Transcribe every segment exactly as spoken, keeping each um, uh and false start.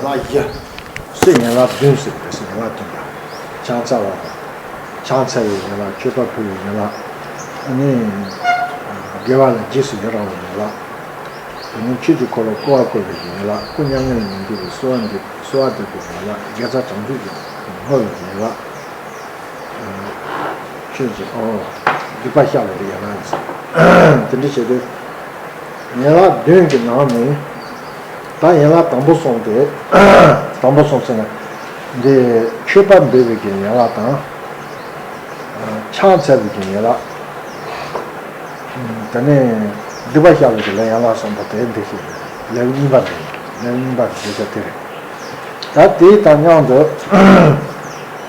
ཡན་ལག་བཞི། སུ་ཡན་ལག་བདུན་ཟེར་བས་སུ་ཡན་ལག་བདུན་པ། ཕྱག་འཚལ་བ་དང་། ཕྱག་འཚལ་བའི་ཡན་ལག་མཆོད་པ་ཕུལ་བའི་ཡན་ལག་ཨ་ནི་དགེ་བ་ལ་རྗེས་སུ་ཡི་རང་བའི་ཡན་ལག་དེ་ནས་ཆོས་ཀྱི་འཁོར་ལོ་བསྐོར་བ་བསྐོར་བའི་ཡན་ལག་སྐུ་མྱ་ངན་ལས་མི་འདའ་བའི་གསོལ་བ་འདེབས་གསོལ་བ་འདེབས་པའི་ཡན་ལག་དགེ་རྩ་བྱང་ཆུབ་ཀྱི་བསྔོ་བའི་ཡན་ལག་ཆོས་ཀྱི་ཨོ། སྡིག་པ་བཤགས་པའི་ཡན་ལག་ཡིན། དེ་འདྲ་བྱས་ཏེ། ཡན་ལག་བདུན་གྱི་ནང་ནས། ད་ཡན་ལག་དང་པོ་གསུངས་ཏེ། དང་པོ་གསུངས་ཟེར་ན། འདི་མཆོད་པ་འབུལ་བའི་གི་ཡན་ལག་དང་། ཕྱག་འཚལ་བའི་གི་ཡན་ལག་དེ་ནས་སྡིག་པ་བཤགས་པའི་གི་ལས་ཡན་ལག་གསུམ་པོ་དེ་འདི་ཞིག་རེད། ལེའུ་གཉིས་པ་འདི། ལེའུ་གཉིས་པ་འདི་བརྗོད་བྱ་དེ་རེད། ད་དེའི་དང་མཉམ་དུ།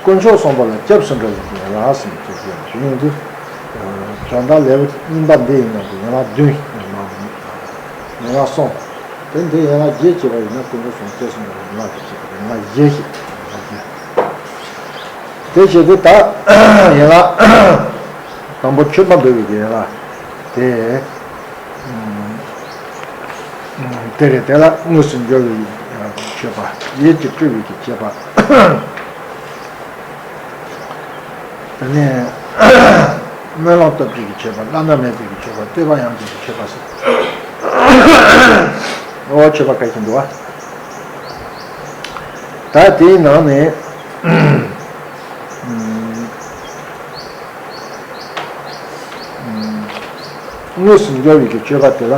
དཀོན་མཆོག་གསུམ་པོ་ལ་སྐྱབས་སུ་འགྲོ་བའི་ཡན་ལག་གསུམ་ཅེས་བརྗོད་པ་ཡིན་དུས། བྱོན་བདག་ལེའུ་གཉིས་པ་འདི་ཡིན་ན་ཡན་ལག་བདུན་ཡིན་ནམ། ཡན་ལག་གསུམ། དེ་འདི་ཡན་ལག་བརྒྱད་བྱས་པ་ཡིན་ན་དཀོན་མཆོག་གསུམ་སྐྱབས་སུ་འགྲོ་བའི་ཡན་ལག་ཏུ་བྱས་པ་ཡན་ལག་བཞི་ཞིག་ཡན་ལག་བཞི། དེ་བྱས་ཏེ་ད་ཡན་ལག་དང་པོ་མཆོད་པ་འབུལ་བའི་ཡན་ལག་དེ། དེ་རེད། དེ་ལ་དངོས་སུ་འབྱོར་བའི་མཆོད་པ། ཡིད་ཀྱིས་སྤྲུལ་བའི་གི་མཆོད་པ། དེ་ནས་སྨོན་ལམ་སྟོབས་བཅུ་གི་མཆོད་པ། བླ་ན་མེད་པའི་གི་མཆོད་པ། བསྟོད་པ་ཡང་དག་གི་མཆོད་པ་ཟེར། འོ་མཆོད་པ་ཁ་ཤས་འདུག་བ། ད་དེའི་ནང་ནས། དངོས་སུ་འབྱོར་བའི་གི་སྤྱོད་པ་དེ་ལ་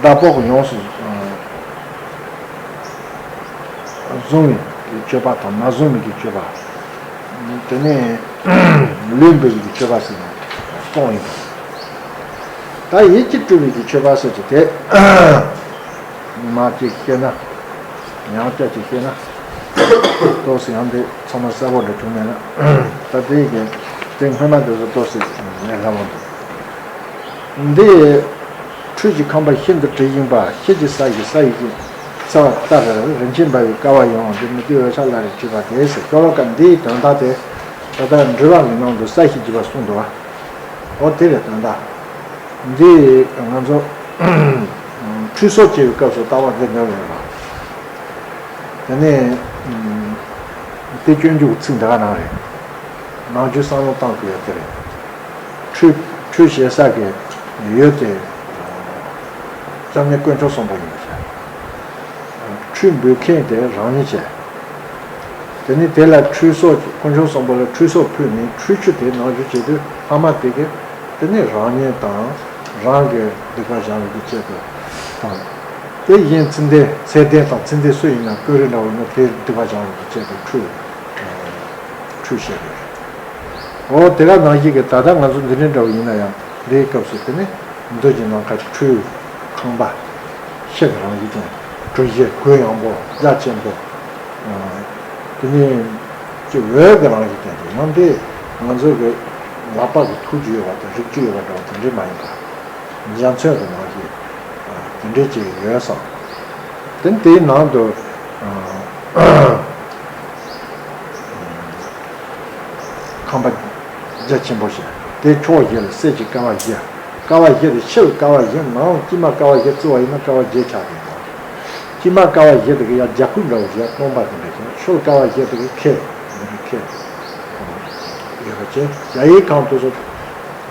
ཟླ་ཕོགས་ཡོངས་སུ་བཟུང་བའི་གི་སྤྱོད་པ་དང་མ་བཟུང་བའི་གི་སྤྱོད་པ། དེ་ནས་ལུས་འབུལ་བའི་གི་སྤྱོད་པ་ཟེར་ནས་གསུངས་ཡོད་པ། ད་ཡིད་ཀྱིས་སྤྲུལ་བའི་གི་སྤྱོད་པ་ཟེར་གྱི་དེ། མ་ཅིག་བཤད་ན། ཡང་བསྐྱར་ཅིག་བཤད་ན། ཏོག་ཙམ་ཡང་འདི་ཚང་མ་གསལ་པོ་འདྲ་བྱུང་མེད་ན། ད་དེ་གི་དེ་སྔོན་མ་དེ་ཚོ་ཏོག་ཙམ་ལས་སླ་པོ་འདུག་འདི་ཁྲུས་ཀྱི་ཁང་པ་ཤིན་ཏུ་དྲི་ཞིམ་པ། ཤེལ་གྱི་ས་གཞི། ས་གཞི་གི་ས་ལྟར་རིན་ཆེན་འབར་བའི་ཀ་བ་ཡང་། འདི་མུ་ཏིག་འོད་ཟེར་ལ་རེ་བྲིས་པ་དེ་ཟེར། ཤོ་ལོ་ཀ་འདིའི་དོན་དག་དེ་ད་ལྟ་འགྲེལ་པ་གི་ནང་དུ་ས་གཞི་བརྗོད་པ་གསུངས་འདུག་བ། འོ་དེ་རེད་དོན་དག་འདི་ང་ཚོ་ཁྲུས་གསོལ་བྱེད་པའི་སྐབས་སུ་ལྟ་བ་འདི་འདྲ་རེད་པ། དེ་ནས་དེ་སྤྱོད་འཇུག་གི་ཚིག་འདི་ག་ནང་རེད། ནང་རྒྱུད་བསམ་བློ་བཏང་དགོས་ཡ་དེ་རེད། ཁྲུས་ཁྲུས་བྱེད་ས་གི་ཡོད་དེ། སྐྱབས་གནས་དཀོན་མཆོག་གསུམ་པོ་ཡིན་པ་བྱས། ཁྲུས་འབུལ་མཁན་དེ་རང་ཉིད་བྱས། དེ་ནས་དེ་ལ་ཁྲུས་གསོལ་དཀོན་མཆོག་གསུམ་པོ་ལ་ཁྲུས་གསོལ་ཕུལ་ནས་ཁྲུས་ཆུ་དེ་ནང་བཞུར་བྱེད་དུས་ལྷག་མ་དེ་གས་དེ་ནས་རང་ཉིད་དང་རང་གི་སྡིག་པ་སྦྱང་བའི་ཆེད་དུ་དང་། དེ་བཞིན་ཚེ་འདས་ཚེ་འདས་དང་ཚེ་འདས་སུ་ཡིན་ན་ཀུན་རིག་འདྲ་བོ་ཡིན་ན་དེ་སྡིག་པ་སྦྱང་བའི་ཆེད་དུ་ཁྲུས་ཁྲུས་བྱེད་དགོས། འོ་དེ་ག་ནང་བཞིན་གྱི་ད་ལྟ་ང་ཚོ་འདི་འདྲའི་འདྲ་བོ་ཡིན་ན་ཡང་འདིའི་སྐབས་སུ་དེ་ནི་མདོ་གི་ནམ་མཁའ་ཁྲུས་ཁང་པ་ཤེལ་གྱི་རང་བཞིན་ཅན། གྲུ་བཞི་གུ་ཡངས་པོ་རྒྱ་ཆེན་པོ། དེ་ནི་ཅིག་འོད་ཀྱི་རང་བཞིན་ཅན་དེ་ཡང་དེ་ང་ཚོ་གི་ལག་པ་གི་ཐུག་རྒྱུ་ཡོད་པ་དང་རིག་རྒྱུ་ཡོད་པ་འདྲ་བ་དེ་འདྲའི་མ་ཡིན་པ། འཇའ་ཚོན་གྱི་ནང་བཞིན་དེ་འདྲའི་ཅིག་ཡོད་བསམ། དེ་ནི་དེའི་ནང་དུ། ཁང་པ་རྒྱ་ཆེན་པོ་ཞིག་དེ་ཕྱོགས་བཞི་ལ་གསེར་གྱི་ཀ་བ་བཞི། ཀ་བ་བཞི་དེ་ཕྱི་ལ་ཀ་བ་བཞི། ནང་ལ་དཀྱིལ་མ་ཀ་བ་བཞི་བརྩི་བ་ཡིན་ན་ཀ་བ་བརྒྱད་ཆགས་ཀྱི་འདུག་དཀྱིལ་མ་ཀ་བ་བཞི་དེ་གི་ཡང་རྒྱ་ཁུག་འདྲ་བོ་ཞིག་སྟོང་པ་དེ་འདྲ་ཞིག་ཕྱི་ལ་ཀ་བ་བཞི་དེ་གི་ཁེ་འདི་གི་ཁེ་ཡོད་པ་བྱས། གཞལ་ཡས་ཁང་དེ་ཚོ་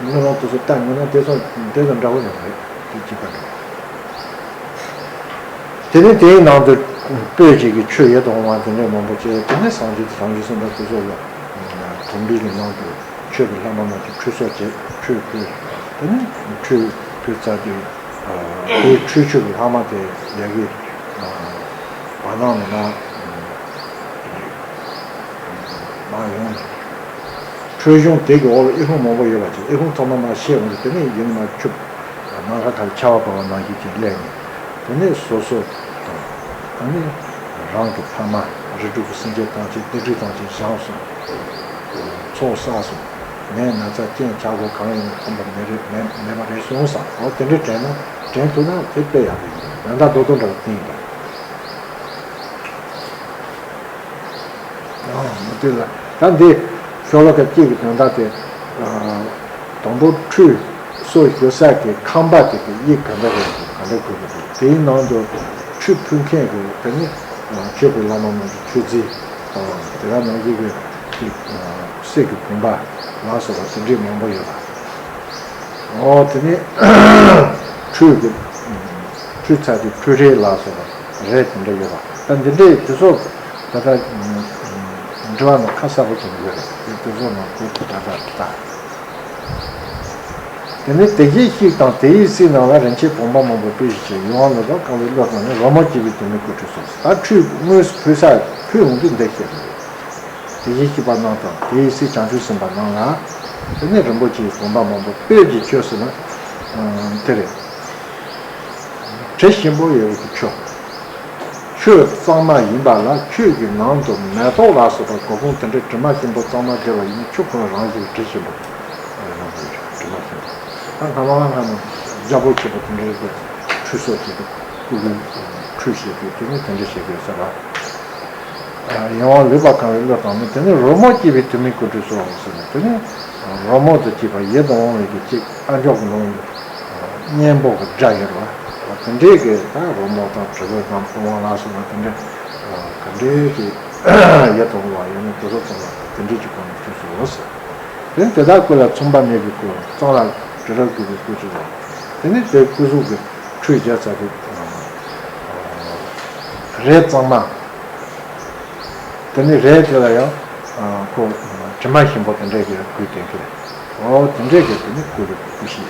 དངུལ་ལོང་དེ་ཚོ་བལྟས་ཡོང་ན་དེ་ཚོ་དེ་དང་འདྲ་བོ་ཡོང་གི་རེད། དེ་གཅིག་པ་འདྲ་བོ། དེ་ནས་དེའི་ནང་དུ་སྤོས་ཀྱི་གི་ཆུ་ཡོད་དུ་འོང་བ་དེ་འདྲའི་མང་པོ་བྱས། དེ་ནས་སངས་རྒྱས་དང་བྱང་ཆུབ་སེམས་དཔའ་དེ་ཚོ་ལ་དུམ་བུའི་གི་ནང་དུ་ཆོས་ཀྱི་ལྷ་མོ་རྣམས་ཀྱིས་ཁྲུས་གསོལ་བྱས། ཁྲུས་ཕུལ། དེ་ནས་ཁྲུས་ཕུལ་ཚར་དུས་དེའི་ཁྲུས་ཆུ་གི་ལྷག་མ་དེ་ཡ་གི་བར་སྣང་ནས་མར་མར་ཡོང་ནས། ཁྲུས་གཞོང་དེ་གི་འོག་ལ་ཨི་ཁུང་མང་པོ་ཡོད་པ་དེ་ཨི་ཁུང་ཚང་མ་མར་བཤལ་འོང་དུས་དེ་ནས་ཡུན་མར་ཆུབ། ནམ་མཁའ་ལྟར་ཆར་པ་བབས་པ་ནང་བཞིན་གྱི་སླེབས་ནས། དེ་ནས་སོ་སོ་དང་། ཨ་ནི་རང་གི་ཕ་མ་རིགས་དྲུག་གི་སེམས་ཅན་ཐམས་ཅད་སྡིག་སྒྲིབ་ཐམས་ཅད་བྱང་སོང་། ཚོགས་བསགས་སོང་། ནད་ན་ཚ་རྐྱེན་ཆག་སྒོ་གང་ཡིན་ན་ཁོམ་པ་མེད་རེད་མེད་མེད་པ་རེད་གསུངས་སམ། འོ་དེ་འདྲ་དྲན་ན་དྲན་ཐུབ་ན་དེ་དཔེ་ཡག་པོ་ཡིན། ཡང་དག་རྡོག་རྡོག་འདྲ་བོ་བསྟན་ཡིན་པ། ཨ་མུ་ཏིག་ལ། ད་འདི་ཤོ་ལོ་ཀ་གཅིག་གི་དོན་དག་དེ། དང་པོ་ཁྲུས་གསོལ་ཞུ་ས་གི་ཁང་པ་དེ་གི་དབྱིབས་ག་འདྲ་རེད་འདུག་ག་འདྲ་དགོས་ཀྱི་འདུག་དེའི་ནང་དུ་ཁྲུས་ཕུལ་མཁན་གྱི་དེ་ནི་ མཆོད་པའི་བླ་མ་རྣམས་ཀྱི་མཆོད་རྫས་དང་དེ་ག་ནང་བཞིན་གྱི་ཅིག་གསེར་གྱི་བུམ་པ་ལ་སོགས་པ་དེ་འདྲའི་མང་པོ་ཡོད་པ། འོ་དེ་ནས་ཁྲུས་ཀྱི་ཁྲུས་ཚར་དུས་ཁྲུས་རས་ལ་སོགས་པ་རས་དེ་འདྲ་ཡོད་པ། ད་འདི་འདྲའི་དེ་ཚོ་ད་ལྟ་འབྲི་བ་ན་ཁ་གསལ་པོ་ཅིག་ཡོད་རེད། དེ་ཚོ་ནང་ཁུལ་དུ་ད་ལྟ་ད། དེ་ནས་དེ་བཞིན་གཤེགས་དང་དེ་ཡི་སྲས་རྣམས་ལ་རིན་ཆེན་བུམ་པ་མང་པོ་སྤོས་ཤིག་ཅེས་ཡིད་དབང་འོང་བ་བསྐང་བའི་བློ་བཏང་ནས་རོལ་མོ་བཅས་པའི་དུ་མས་སྐུ་ཁྲུས་གསོལ། ད་ཁྲུས་དངོས་སུ་ཕུལ་ས་ཕུལ་འོང་དུས་འདི་བཤད་པ་རེད། དེ་བཞིན་གཤེགས་པ་རྣམས་དང་དེ་ཡི་སྲས་བྱང་ཆུབ་སེམས་དཔའ་རྣམས་ལ། དེ་ནས་རིན་པོ་ཆེའི་བུམ་པ་མང་པོ་སྤོས་ཀྱི་ཆོས་སུ་ན། དེ་རེད། དྲི་ཞིམ་པོ་ཡོད་པའི་ཆོས། ཆོས་གཙང་མ་ཡིན་པ་ལ་ཆོས་ཀྱི་ནང་དུ་མེ་ཏོག་ལ་སོགས་པ་གོ་གུང་དེ་འདྲའི་དྲི་མ་ཞིམ་པོ་གཙང་མ་སྦྱར་བ་ཡིན་ན་ཆོས་ཁོ་ན་རང་བཞིན་གྱི་དྲི་ཞིམ་པོ་ཡོང་གི་ཡོད། དྲི་མ་ཞིམ་པོ། ད་སྔ་མ་སྔ་མ་རྒྱལ་པོ་ཆེན་པོ་དེ་འདྲའི་གི་ཁྲུས་གསོལ་བྱེད་དུ་སྐུ་གུལ་ཁྲུས་བྱེད་དུས་དེ་ནི་དེ་འདྲ་བྱེད་དགོས་ཟེར་བ། ཡང་ལུས་པ་གང་བའི་བློ་དང་ནི་དེ་ནི་རོལ་མོ་བཅས་པའི་དུ་མས་སྐུ་ཁྲུས་གསོལ་ཟེར་ནས་དེ་ནི་རོལ་མོ་དང་བཅས་པ་ཡིད་དུ་འོང་བའི་གི་ཅིག་ཨ་མཆོག་གི་ནང་གཉེན་པོ་གི་སྒྲ་ཡོད་པ། དེ་འདྲའི་གི་ད་རོལ་མོ་དང་དྲིལ་བུ་དང་ཕུར་པ་ལ་སོགས་པ་དེ་འདྲའི་ག་འདྲའི་གི་ཡིད་དུ་འོང་བ་ཡོད་ན་དེ་ཚོ་ཚང་མ་དེ་འདྲའི་གི་སྒོ་ནས་ཁྲུས་གསོལ་ཟེར། དེ་ནི་དེ་དག་ཀུན་ལ་མཚུངས་པ་མེད་པའི་སྐུ་གཙང་ལ་དྲི་རབ་བཀོད་པའི་སྐུ་ཅིག་ལ། དེ་ནི་དེ་སྐུ་གཟུགས་ཀྱི་ཁྲུས་བརྒྱབ་ཚར་དུས་རས་གཙང་མ། དེ་ནི་རས་དེ་ལ་ཡང་ཁོ་དྲི་མ་ཞིམ་པོ་དེ་འདྲས་ཀྱི་གོས་བཏོན་གྱི་རེད། འོ་དེ་འདྲས་ཀྱི་དེ་ནི་སྐུ་ལུས་སྐུ་ཞིག་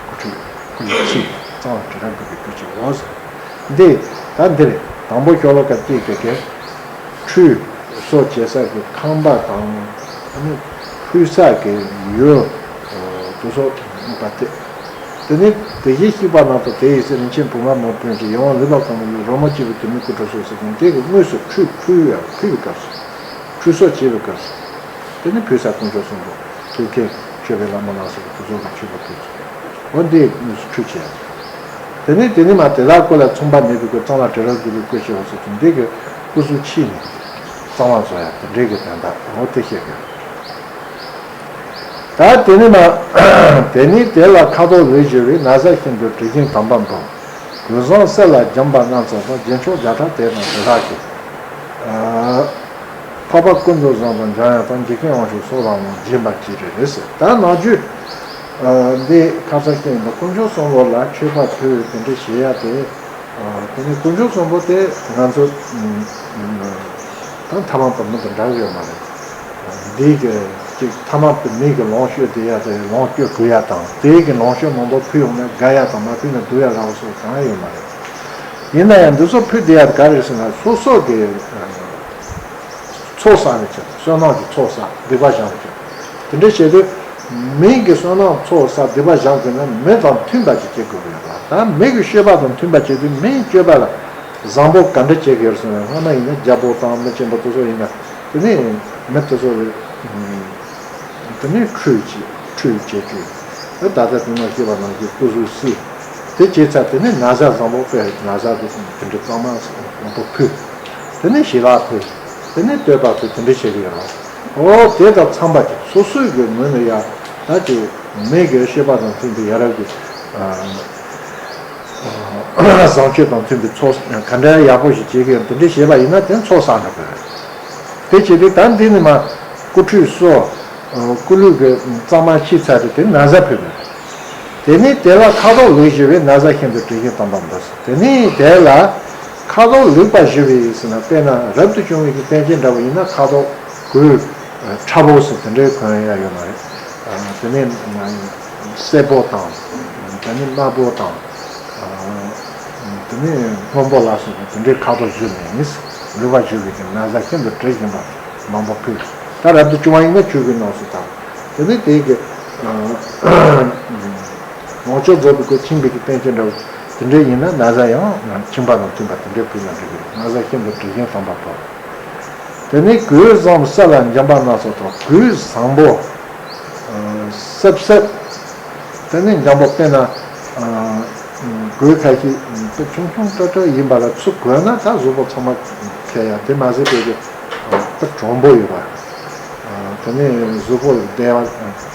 སྐུ་ཁྲུས་སྐུ་ལུས་ཕྱིས་གཙང་བ་དྲི་རབ་བཀོད་པའི་སྐུ་ཞིག་འོ་ཟེར། འདི་ད་འདིར་དང་པོ་ཤོ་ལོ་ཀ་གཅིག་གི་གི་ཁྲུས་གསོལ་བྱེད་ས་གི་ཁང་པ་དང་ཨ་ནི་ཕུལ་ས་གི་ཡོད་དུ་སོགས་པ་སྟེ། དེ་ནི་དེ་བཞིན་གཤེགས་པ་རྣམས་དང་དེ་ཡི་སྲས་རིན་ཆེན་བུམ་པ་མང་པོས་ཀྱི་ཡིད་དབང་ལུས་པ་གང་བའི་རོལ་མོ་བཅས་པའི་དུ་མས་སྐུ་ཁྲུས་གསོལ་ཟེར་མཁན་དེ་གི་དངོས་སུ་ཁྲུས་ཕུལ་བའི་ཕུལ་བའི་སྐབས་སུ། ཁྲུས་གསོལ་བྱེད་པའི་སྐབས་སུ། དེ་ནི་ཕུལ་ས་དཀོན་མཆོག་གསུམ་པོ་ཀུན་མཁྱེན་མཆོད་པའི་བླ་མ་ལ་སོགས་པ་དེ་ཚོ་ལ་མཆོད་པ་ཕུལ་ཚུལ། འོ་འདི་དངོས་སུ་ཁྲུས་བྱས། དེ་ནས་དེ་ནི་མ་དེ་དག་ཀུན་ལ་མཚུངས་པ་མེད་པའི་སྐུ་གཙང་ལ་དྲི་རབ་བཀོད་པའི་སྐུ་ཞེས་པ་སོགས་ཀྱི་འདི་གི་སྐུ་གཟུགས་ཕྱིས་ནས་གཙང་བ་བཟོ་ཡ་དེ་འདྲའི་གི་དོན་དག་འོ་དེ་བཤད་དགོས། ད་དེ་ནི་མ་དེ་ནི་དེ་ལ་ཁ་དོག་ལེགས་བཞོ་བའི་ན་བཟའ་ཤིན་ཏུ་དྲི་ཞིམ་དམ་པ་འབུལ། གོས་བཟང་གསེར་ལ་སྦྱངས་པ་རྣམས་ཙམ་དང་། རྒྱན་མཆོག་བརྒྱ་ཕྲག་དེ་དང་དེ་དག་གིས། འཕགས་པ་ཀུན་ཏུ་བཟང་དང་འཇམ་དབྱངས་དང་། འཇིག་རྟེན་དབང་ཕྱུག་སོགས་ལའང་བགྱིས་པར་བགྱི་རེ་རེ་ཟེར། ད་ནང་རྒྱུད་འདི་ཁ་སང་བཤད་ཡིན་པ་དཀོན་མཆོག་གསུམ་པོ་ལ་མཆོད་པ་ཕུལ་དེ་འདྲ་བྱེད་ཡ་དེ། དེ་ནི་དཀོན་མཆོག་གསུམ་པོ་དེ་ང་ཚོ་ད་ཐ་མལ་པ་མི་དང་འདྲ་གི་ཡོད་མ་རེད། འདི་གི་ཅིག་ཐ་མལ་པའི་མི་གི་ལོངས་སྤྱོད་དེ་ཡ་དེ་ལོངས་སྤྱོད་དགོས་ཡ་དང་དེ་གི་ལོངས་སྤྱོད་མང་པོ་ཕུལ་ཡོང་ན་དགའ་ཡ་དང་མ་ཕུལ་ན་སྡུག་ཡ་ར་བ་སོགས་གང་ཡང་ཡོད་མ་རེད། ཡིན་ན་ཡང་འདི་ཚོ་ཕུལ་བསྡད་ཡ་ག་རེ་ཟེར་ན་སོ་སོ་གི་ཚོགས་བསགས་ནས་ཀྱང་བསོད་ནམས་ཀྱི་ཚོགས་བསགས་སྡིག་པ་སྦྱང་ནས་ཀྱང་དེ་འདྲ་བྱས་དུས་མི་གི་བསོད་ནམས་ཚོགས་བསགས་སྡིག་པ་སྦྱང་དགོས་ན་མི་དང་མཐུན་པ་ཅིག་བྱེད་དགོས་ཀྱི་ཡོད་པ། ད་མི་གི་སྤྱོད་པ་དང་མཐུན་པ་བྱེད་དུས་མིའི་སྤྱོད་པ་ལ་བཟང་པོ་ག་འདྲ་བྱེད་ཀྱི་ཡོད་ཟེར་ན་སྔ་མ་ཡིན་ན་རྒྱལ་པོ་དང་མི་ཆེན་པོ་དེ་ཚོ་ཡིན་ན་དེ་ནི་མི་དེ་ཚོ་ལ། དེ་ནས་ཁྲུས་བྱེད་ཁྲུས་བྱེད་དུས། ད་ལྟ་དེ་ནས་ཞུས་པ་ནང་བཞིན་སྐུ་གཟུགས་བསིལ། དེ་བྱས་ཚར་དེ་ནས་ན་བཟའ་བཟང་པོ་དཔེ་ན་བཟའ་དེ་དེ་འདྲ་གཙང་མ་བཟང་པོ་ཕུལ། དེ་ནས་ཞལ་ལག་ཕུལ། དེ་ནས་བསྟོད་པ་ཕུལ་དེ་འདྲ་བྱེད་ཀྱི་ཡོད་རེད། འོ་དེ་དང་འཚམས་པ་ཅིག་སོ་སོའི་གི་ངོས་ནས་ཡ་ད་ཅིག་མི་གི་སྤྱོད་པ་དང་མཐུན་པའི་ཡ་རབས་ཀྱི་བཟང་སྤྱོད་དང་མཐུན་པའི་ཚོགས་ག་འདྲ་ཡག་པོ་ཞིག་བྱེད་ཀྱི་ཡོད་དེ་འདྲ་བྱས་པ་ཡིན་ན་དེ་ཚོགས་བསགས་འགྲོ་གི་རེད། དེ་བྱེད་དུས་ད་འདི་ནི་མ་སྐུ་ཁྲུས་གསོལ། སྐུ་ལུས་ཀྱི་གཙང་མ་ཕྱིས་ཚར་ཏེ་དེ་ན་བཟའ་ཕུལ་བས། དེ་ནས་དེ་ལ་ཁ་དོག་ལེགས་བཞོ་བའི་ན་བཟའ་ཤིན་ཏུ་དྲི་ཞིམ་དམ་པ་འབུལ། དེ་ནས་དེ་ལ་ཁ་དོག་ལེགས་པར་བཞོ་བའི་ཟེར་ན་དཔེར་ན་རབ་ཏུ་བྱུང་བའི་གི་པཎ་ཆེན་འདྲ་བོ་ཡིན་ན་ཁ་དོག་གོས་ཁྲ་བོ་ཟེར་དེ་འདྲའི་གོན་ཡ་ཡོད་མ་རེད། དེ་ནས་སེར་པོ་དང་། དེ་ནས་དམར་པོ་དང་། དེ་ནས་སྔོན་པོ་ལ་སོགས་པ་དེ་འདྲའི་ཁ་དོག་བཞོས་ནས་ལེགས་པར་བཞོས་པའི་གི་ན་བཟའ་ཤིན་ཏུ་དྲི་ཞིམ་པ་མང་པོ་ཕུལ། ད་རབ་ཏུ་བྱུང་བ་ཡིན་ན་ཆོས་གོས་ནང་སུ་དག། དེ་ནས་དེའི་གི་ལོངས་སྤྱོད་རྫོགས་པའི་སྐུ་ཕྱིན་པའི་གི་པཎ་ཆེན་འདྲ་བོ་དེ་འདྲའི་ཡིན་ན་ན་བཟའ་ཡང་ཕྱིན་པ་དང་མཐུན་པ་དེ་འདྲའི་ཕུལ་ན་འགྲིག་གི་རེད། ན་བཟའ་ཤིན་ཏུ་དྲི་ཞིམ་དམ་པ་ཕུལ། དེ་ནས་གོས་བཟང་གསེར་ལ་འགྱམ་པ་སྣ་ཚོགས་དང་གོས་བཟང་པོ། སྲབ་སྲབ། དེ་ནས་འགྱམ་པོ་དཔེར་ན། གོས་ཁ་ཤས་དཔེ་ཆུང་ཆུང་ཏྲ་ཏྲ་ཡིན་པ་ལ་ཚུར་གོན་ན་ད་གཟུགས་པོ་ཚང་མ་ཁེལ་ཡ་དེ་མ་ཟད་པའི་གི་དཔེ་གྲུང་པོ་ཡོད་པ། དེ་ནས་གཟུགས་པོ་ལ་བདེ་བ་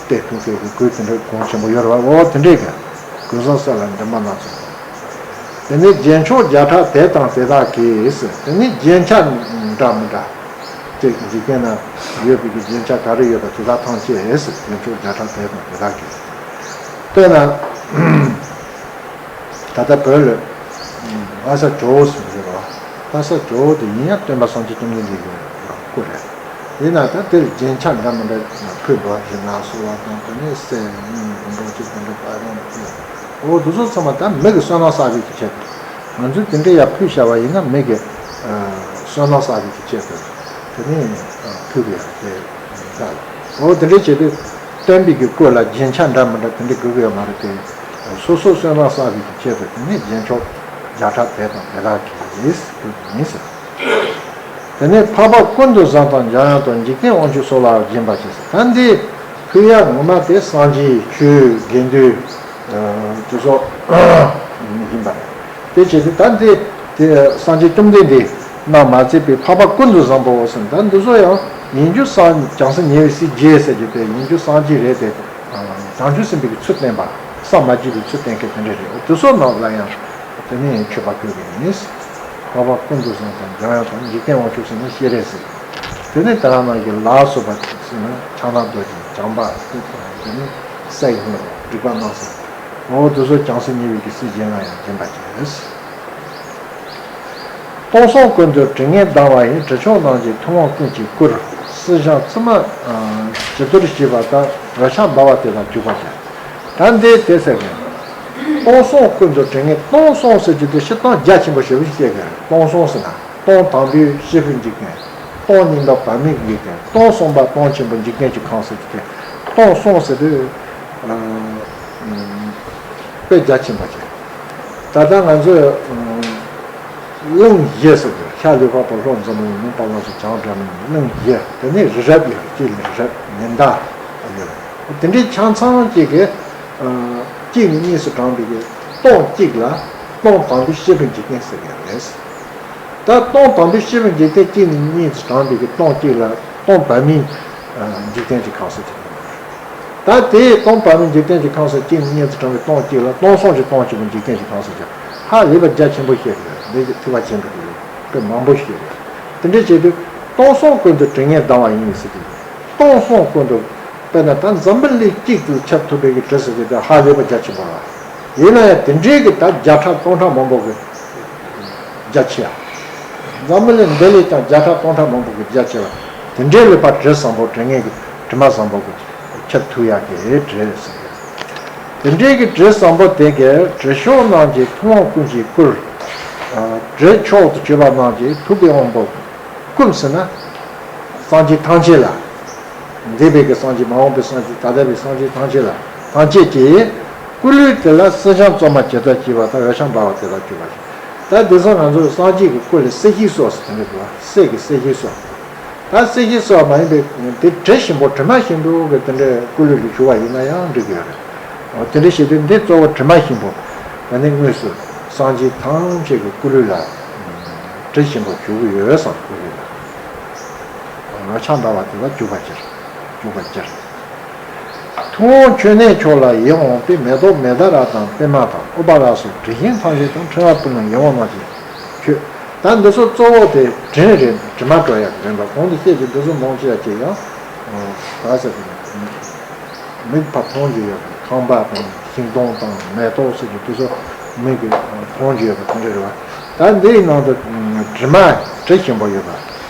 སྟེར་ཐུབ་མཁན་གྱི་གོས་དེ་འདྲ་གོང་ཆེན་པོ་ཡོད་རེད་བ། འོ་དེ་འདྲས་ཀྱི་གོས་བཟང་གསེར་ལ་འགྱམ་པ་སྣ་ཚོགས། དེ་ནས་རྒྱན་མཆོག་བརྒྱ་ཕྲག་དེ་དང་དེ་དག་གིས། དེ་ནས་རྒྱན་ཆ་འདྲ་མི་འདྲ། ཅིག་འཇིག་རྟེན་ན་ཡོད་པའི་གི་རྒྱན་ཆ་ག་རེ་ཡོད་པ་དེ་དག་ཐམས་ཅད། རྒྱན་མཆོག་བརྒྱ་ཕྲག་དེ་དང་དེ་དག་གིས། དཔེར་ན། ད་ལྟ་བོད་ལ་ལྷ་ས་ཇོ་བོ་ཟེར་གྱི་རེད་བ། ལྷ་ས་ཇོ་བོ་དེ་ཡིན་ཡང་སྟོན་པ་སངས་རྒྱས་བཅོམ་ལྡན་འདས་ཀྱི་སྐུ་རེད། ཡིན་ན་ད་དེར་རྒྱན་ཆ་འདྲ་མི་འདྲ་ཕུལ་འདུག་རིགས་ལྔ་གསོལ་བ་དང་། དེ་ནས་གསེར་དངུལ་འབུམ་གྲངས་ཅིག་དེ་འདྲ་པར་རིས་ཕུལ། འོ་དེ་ཚོ་ཚང་མ་ད་མི་གི་བསོད་ནམས་བསགས་པའི་གི་ཆེད་དུ། ང་ཚོས་དེ་འདྲ་ཡར་ཕུལ་བཞག་པ་ཡིན་ན་མི་གི་བསོད་ནམས་བསགས་པའི་གི་ཆེད་དུ། དེ་ནས་ཕུལ་གི་ཡོད་དེ། འོ་དེ་འདྲ་བྱས་དུས་སྟོན་པའི་གི་སྐུ་ལ་རྒྱན་ཆ་འདྲ་མི་འདྲ་དེ་འདྲ་དགོས་ཀྱི་ཡོད་མ་རེད་དེ། སོ་སོ་བསོད་ནམས་བསགས་པའི་གི་ཆེད་དུ། དེ་ནས་རྒྱན་མཆོག་བརྒྱ་ཕྲག་དེ་དང་དེ་དག་གིས་ཕུལ་གྱི་ཡིན་ཟེར། དེ་ནས་འཕགས་པ་ཀུན་ཏུ་བཟང་དང་འཇམ་དབྱངས་དང་། འཇིག་རྟེན་དབང་ཕྱུག་སོགས་ལའང་སྦྱིན་པར་བྱེད་ཟེར། ད་འདི་ཕུལ་ཡག་ངོ་མ་དེ་སངས་རྒྱས་ཆོས་དགེ་འདུན་དེ་ཚོ་ཡིན་པ་རེད། དེ་བྱས་ཏེ་ད་འདི་དེ་སངས་རྒྱས་བཅོམ་ལྡན་འདས་རྣམས་མ་ཚད་པའི་འཕགས་པ་ཀུན་ཏུ་བཟང་པོ་ཟེར། ད་འདི་ཚོ་ཡང་ཡིན་རྒྱུ་སངས། བྱང་སེམས་ཉེ་བའི་སྲས་བརྒྱད་ཟེར་རྒྱུ་དེ་ཡིན་རྒྱུ་སངས་རྒྱས་རེད་དེ། བྱང་ཆུབ་སེམས་དཔའི་གི་ཚུལ་བསྟན་པ། སངས་མ་རྒྱས་པའི་ཚུལ་བསྟན་མཁན་དེ་འདྲ་རེད། དེ་ཚོ་རྣམས་ལ་ཡང་དེ་ནས་མཆོད་པ་ཕུལ་གྱི་ཡིན། འཕགས་པ་ཀུན་ཏུ་བཟང་དང་འཇམ་དབྱངས་དང་། འཇིག་རྟེན་དབང་ཕྱུག་ཟེར་ན་སྤྱན་རས་གཟིགས། དེ་ནས་དེ་རང་རྣམས་ཀྱི་ལ་སོགས་པ་ཟེར་ན་ཕྱག་ན་རྡོ་རྗེ། བྱམས་པ། དེ་ནས་སའི་ཧུ་རིག་པ་སྣང་སྲིད། འོ་དེ་ཚོ་བྱང་སེམས་ཉེ་བའི་གི་སྲས་བརྒྱད་ལ་ཡང་སྦྱིན་པར་བྱེད། སྟོང་གསུམ་ཀུན་ཏུ་དྲི་ངད་ལྡང་བ་ཡི། དྲི་མཆོག་རྣམས་ཀྱིས་ཐུབ་དབང་ཀུན་གྱི་སྐུར། བསིལ་ཞིང་བཙུན་མ་ཇི་ལྟར་བྱེད་པ་ལྟར། རོལ་ཆ་འབར་བ་དེ་དག་བྱུག་པར་བྱ། ད་འདི་དེ་ཟེར་མཁན། སྟོང་གསུམ་ཀུན་ཏུ་དྲི་ངད། སྟོང་གསུམ་ཟེར་གྱི་དེ་སྤྱིར་བཏང་རྒྱ་ཆེན་པོ་ཞེ་པོ་ཞིག་བཤད་མཁན་རེད། སྟོང་གསུམ་ཟེར་ན་སྟོང་དང་པོའི་སྐྱེས་བུ་འཇིག་རྟེན། སྟོང་གཉིས་པ་བར་མའི་འཇིག་རྟེན། སྟོང་གསུམ་པ་སྟོང་ཆེན་པོ་འཇིག་རྟེན་གྱི་ཁམས་ཟེར་གྱི་དེ། སྟོང་གསུམ་ཟེར་དུས་དཔེ་རྒྱ་ཆེན་པོ་ཅིག་ད་ལྟ་ང་ཚོས་གླིང་བཞི་ཟེར་གྱི། ཤར་ལུས་འཕགས་པ། ལྷོ་འཛམ་བུ་གླིང་། ནུབ་དཔལ་ལ་སོགས་བྱང་སྒྲ་མི་སྙན། གླིང་བཞི། དེ་ནས་རི་རབ་ཡོད། དཀྱིལ་ནས་རི་རབ་ཉི་ཟླ་ཡོད། དེ་འདྲའི་ཆ་ཚང་གཅིག་གི་གཅིག་ནས་གཉིས་སུ་བགྲངས་པའི་གི་སྟོང་གཅིག་ལ་སྟོང་དང་པོའི་སྐྱེས་བུ་འཇིག་རྟེན་ཟེར་གྱི་རེད། ད་སྟོང་དང་པོའི་སྐྱེས་བུ་འཇིག་རྟེན་གཅིག་ནས་གཉིས་སུ་བགྲངས་པའི་གི་སྟོང་གཅིག་ལ་སྟོང་བར་མའི་འཇིག་རྟེན་གྱི་ཁམས་ཟེར་གྱི་རེད། ད་དེའི་སྟོང་བར་མའི་འཇིག་རྟེན་གྱི་ཁམས་སུ་གཅིག་ནས་གཉིས་སུ་བགྲངས་པའི་སྟོང་གཅིག་ལ་སྟོང་གསུམ་གྱི་སྟོང་ཆེན་པོའི་འཇིག་རྟེན་གྱི་ཁམས་སུ་ཀྱང་ཧ་ལས་པ་རྒྱ་ཆེན་པོ་ཞིག་རེད། འདི་ཐེག་པ་ཆེན་པོ་དེ་དཔེ་མང་པོ་ཞིག་རེད། དེ་འདྲ་བྱས་དུས་སྟོང་གསུམ་ཀུན་ཏུ་དྲི་ངད་ལྡང་བ་ཡིན་ཟེར་གྱི་འདུག་སྟོང་གསུམ་ཀུན་ཏུ། དཔེར་ན་ད་འཛམ་བུ་གླིང་གཅིག་ཏུ་ཁྱབ་ཐུབ་པའི་གི་དྲི་ཟེར་གྱི་དེ་ཧ་ལས་པ་རྒྱ་ཆེན་པོ་རེད། ཡིན་ན་ཡང་དེ་འདྲའི་གི་ད་བརྒྱ་ཕྲག་སྟོང་ཕྲག་མང་པོ་གི་རྒྱ་ཆེ་ཡ། འཛམ་བུ་གླིང་འདི་ལས་ཀྱང་བརྒྱ་ཕྲག་སྟོང་ཕྲག་མང་པོ་གི་རྒྱ་ཆེ་བ། དེ་འདྲའི་ལུས་པ་དྲི་བཟང་པོ། དྲི་ངད་ཀྱི་དྲི་མ་བཟང་པོ་གི་ཁྱབ་ཐུབ་ཡག་གི་དྲི་ཟེར། དེ་འདྲའི་གི་དྲི་བཟང་པོ་དེ་གི་དྲི་མཆོག་རྣམས་ཀྱིས་ཐུབ་དབང་ཀུན་གྱི་སྐུར། དྲི་མཆོག་ཏུ་གྱུར་པ་རྣམས་ཀྱིས་ཐུབ་པའི་དབང་པོ། ཀུན་ཟེར་ན། སངས་རྒྱས་ཐམས་ཅད་ལ། འདས་པའི་གི་སངས་རྒྱས། མ་འོངས་པའི་སངས་རྒྱས། ད་ལྟ་བའི་སངས་རྒྱས་ཐམས་ཅད་ལ། ཐམས་ཅད་ཀྱི་སྐུ་ལུས་དེ་ལ་བསིལ་ཞིང་བཙོ་མ་ཇི་ལྟར་བྱེད་པ་ལྟར། རོལ་ཆ་འབར་བ་དེ་དག་བྱུག་པར་བྱ། ད་དེང་སང་ང་ཚོ་སངས་རྒྱས་ཀྱི་སྐུ་ལ་གསེར་ཞིག་གསོལ་ཟེར་དེ་འདྲ་འདུག་བ། གསེར་གྱི་གསེར་ཞིག་གསོལ། ད་གསེར་ཞིག་གསོལ་བ་མ་ཡིན་པའི་དེ་དྲི་ཞིམ་པོ། དྲི་མ་ཞིམ་པོ་གི་དེ་འདྲའི་སྐུ་ལུས་ལ་བྱུག་པ་ཡིན་ན་ཡང་འགྲིག་གི་ཡོད་རེད། འོ་དེ་འདྲ་བྱེད་དུས་འདི་གཙོ་བོ་དྲི་མ་ཞིམ་པོ། ད་ནི་དངོས་སུ་སངས་རྒྱས་ཐམས་ཅད་ཀྱི་སྐུ་ལུས་ལ་དྲི་ཞིམ་པོ་བྱུག་གི་ཡོད་བསམ། སྐུ་ལུས་ལ། རོལ་ཆ་འབར་བ་དེ་ལ་བྱུག་པར་བྱ། བྱུག་པར་བྱ། ཐུབ་དབང་མཆོད་གནས་མཆོག་ལ་ཡིད་འོང་བའི། མེ་ཏོག་མནྡཱ་ར་དང་པདྨ་དང་། ཨུཏྤ་ལ་སོགས་དྲི་ཞིམ་ཐམས་ཅད་དང་། ཕྲེང་བ་པུས་མོ་ཡིད་འོང་རྣམས་ཀྱིས་མཆོད། ད་འདི་ཚོ་གཙོ་བོ་དེ་དྲི་རེད། དྲི་མ་བྲོ་ཡག་རེད་པ། གོང་དུ་བཤད་ཀྱི་འདི་ཚོ་མང་ཆེ་བ་ཅིག་ཡང་ག་ཟེར་གི་མིག་ཕར་མཐོང་རྒྱུ་ཡོད་པ། ཁང་པ་དང་ཤིང་སྡོང་དང་མེ་ཏོག་ཟེར་གྱི་དེ་ཚོ་མིག་གིས་མཐོང་རྒྱུ་ཡོད་པ་དེ་འདྲ་རེད་བ། ད་འདིའི་ནང་དུ་དྲི་མ་དྲི་ཞིམ་པོ་ཡོད་པ།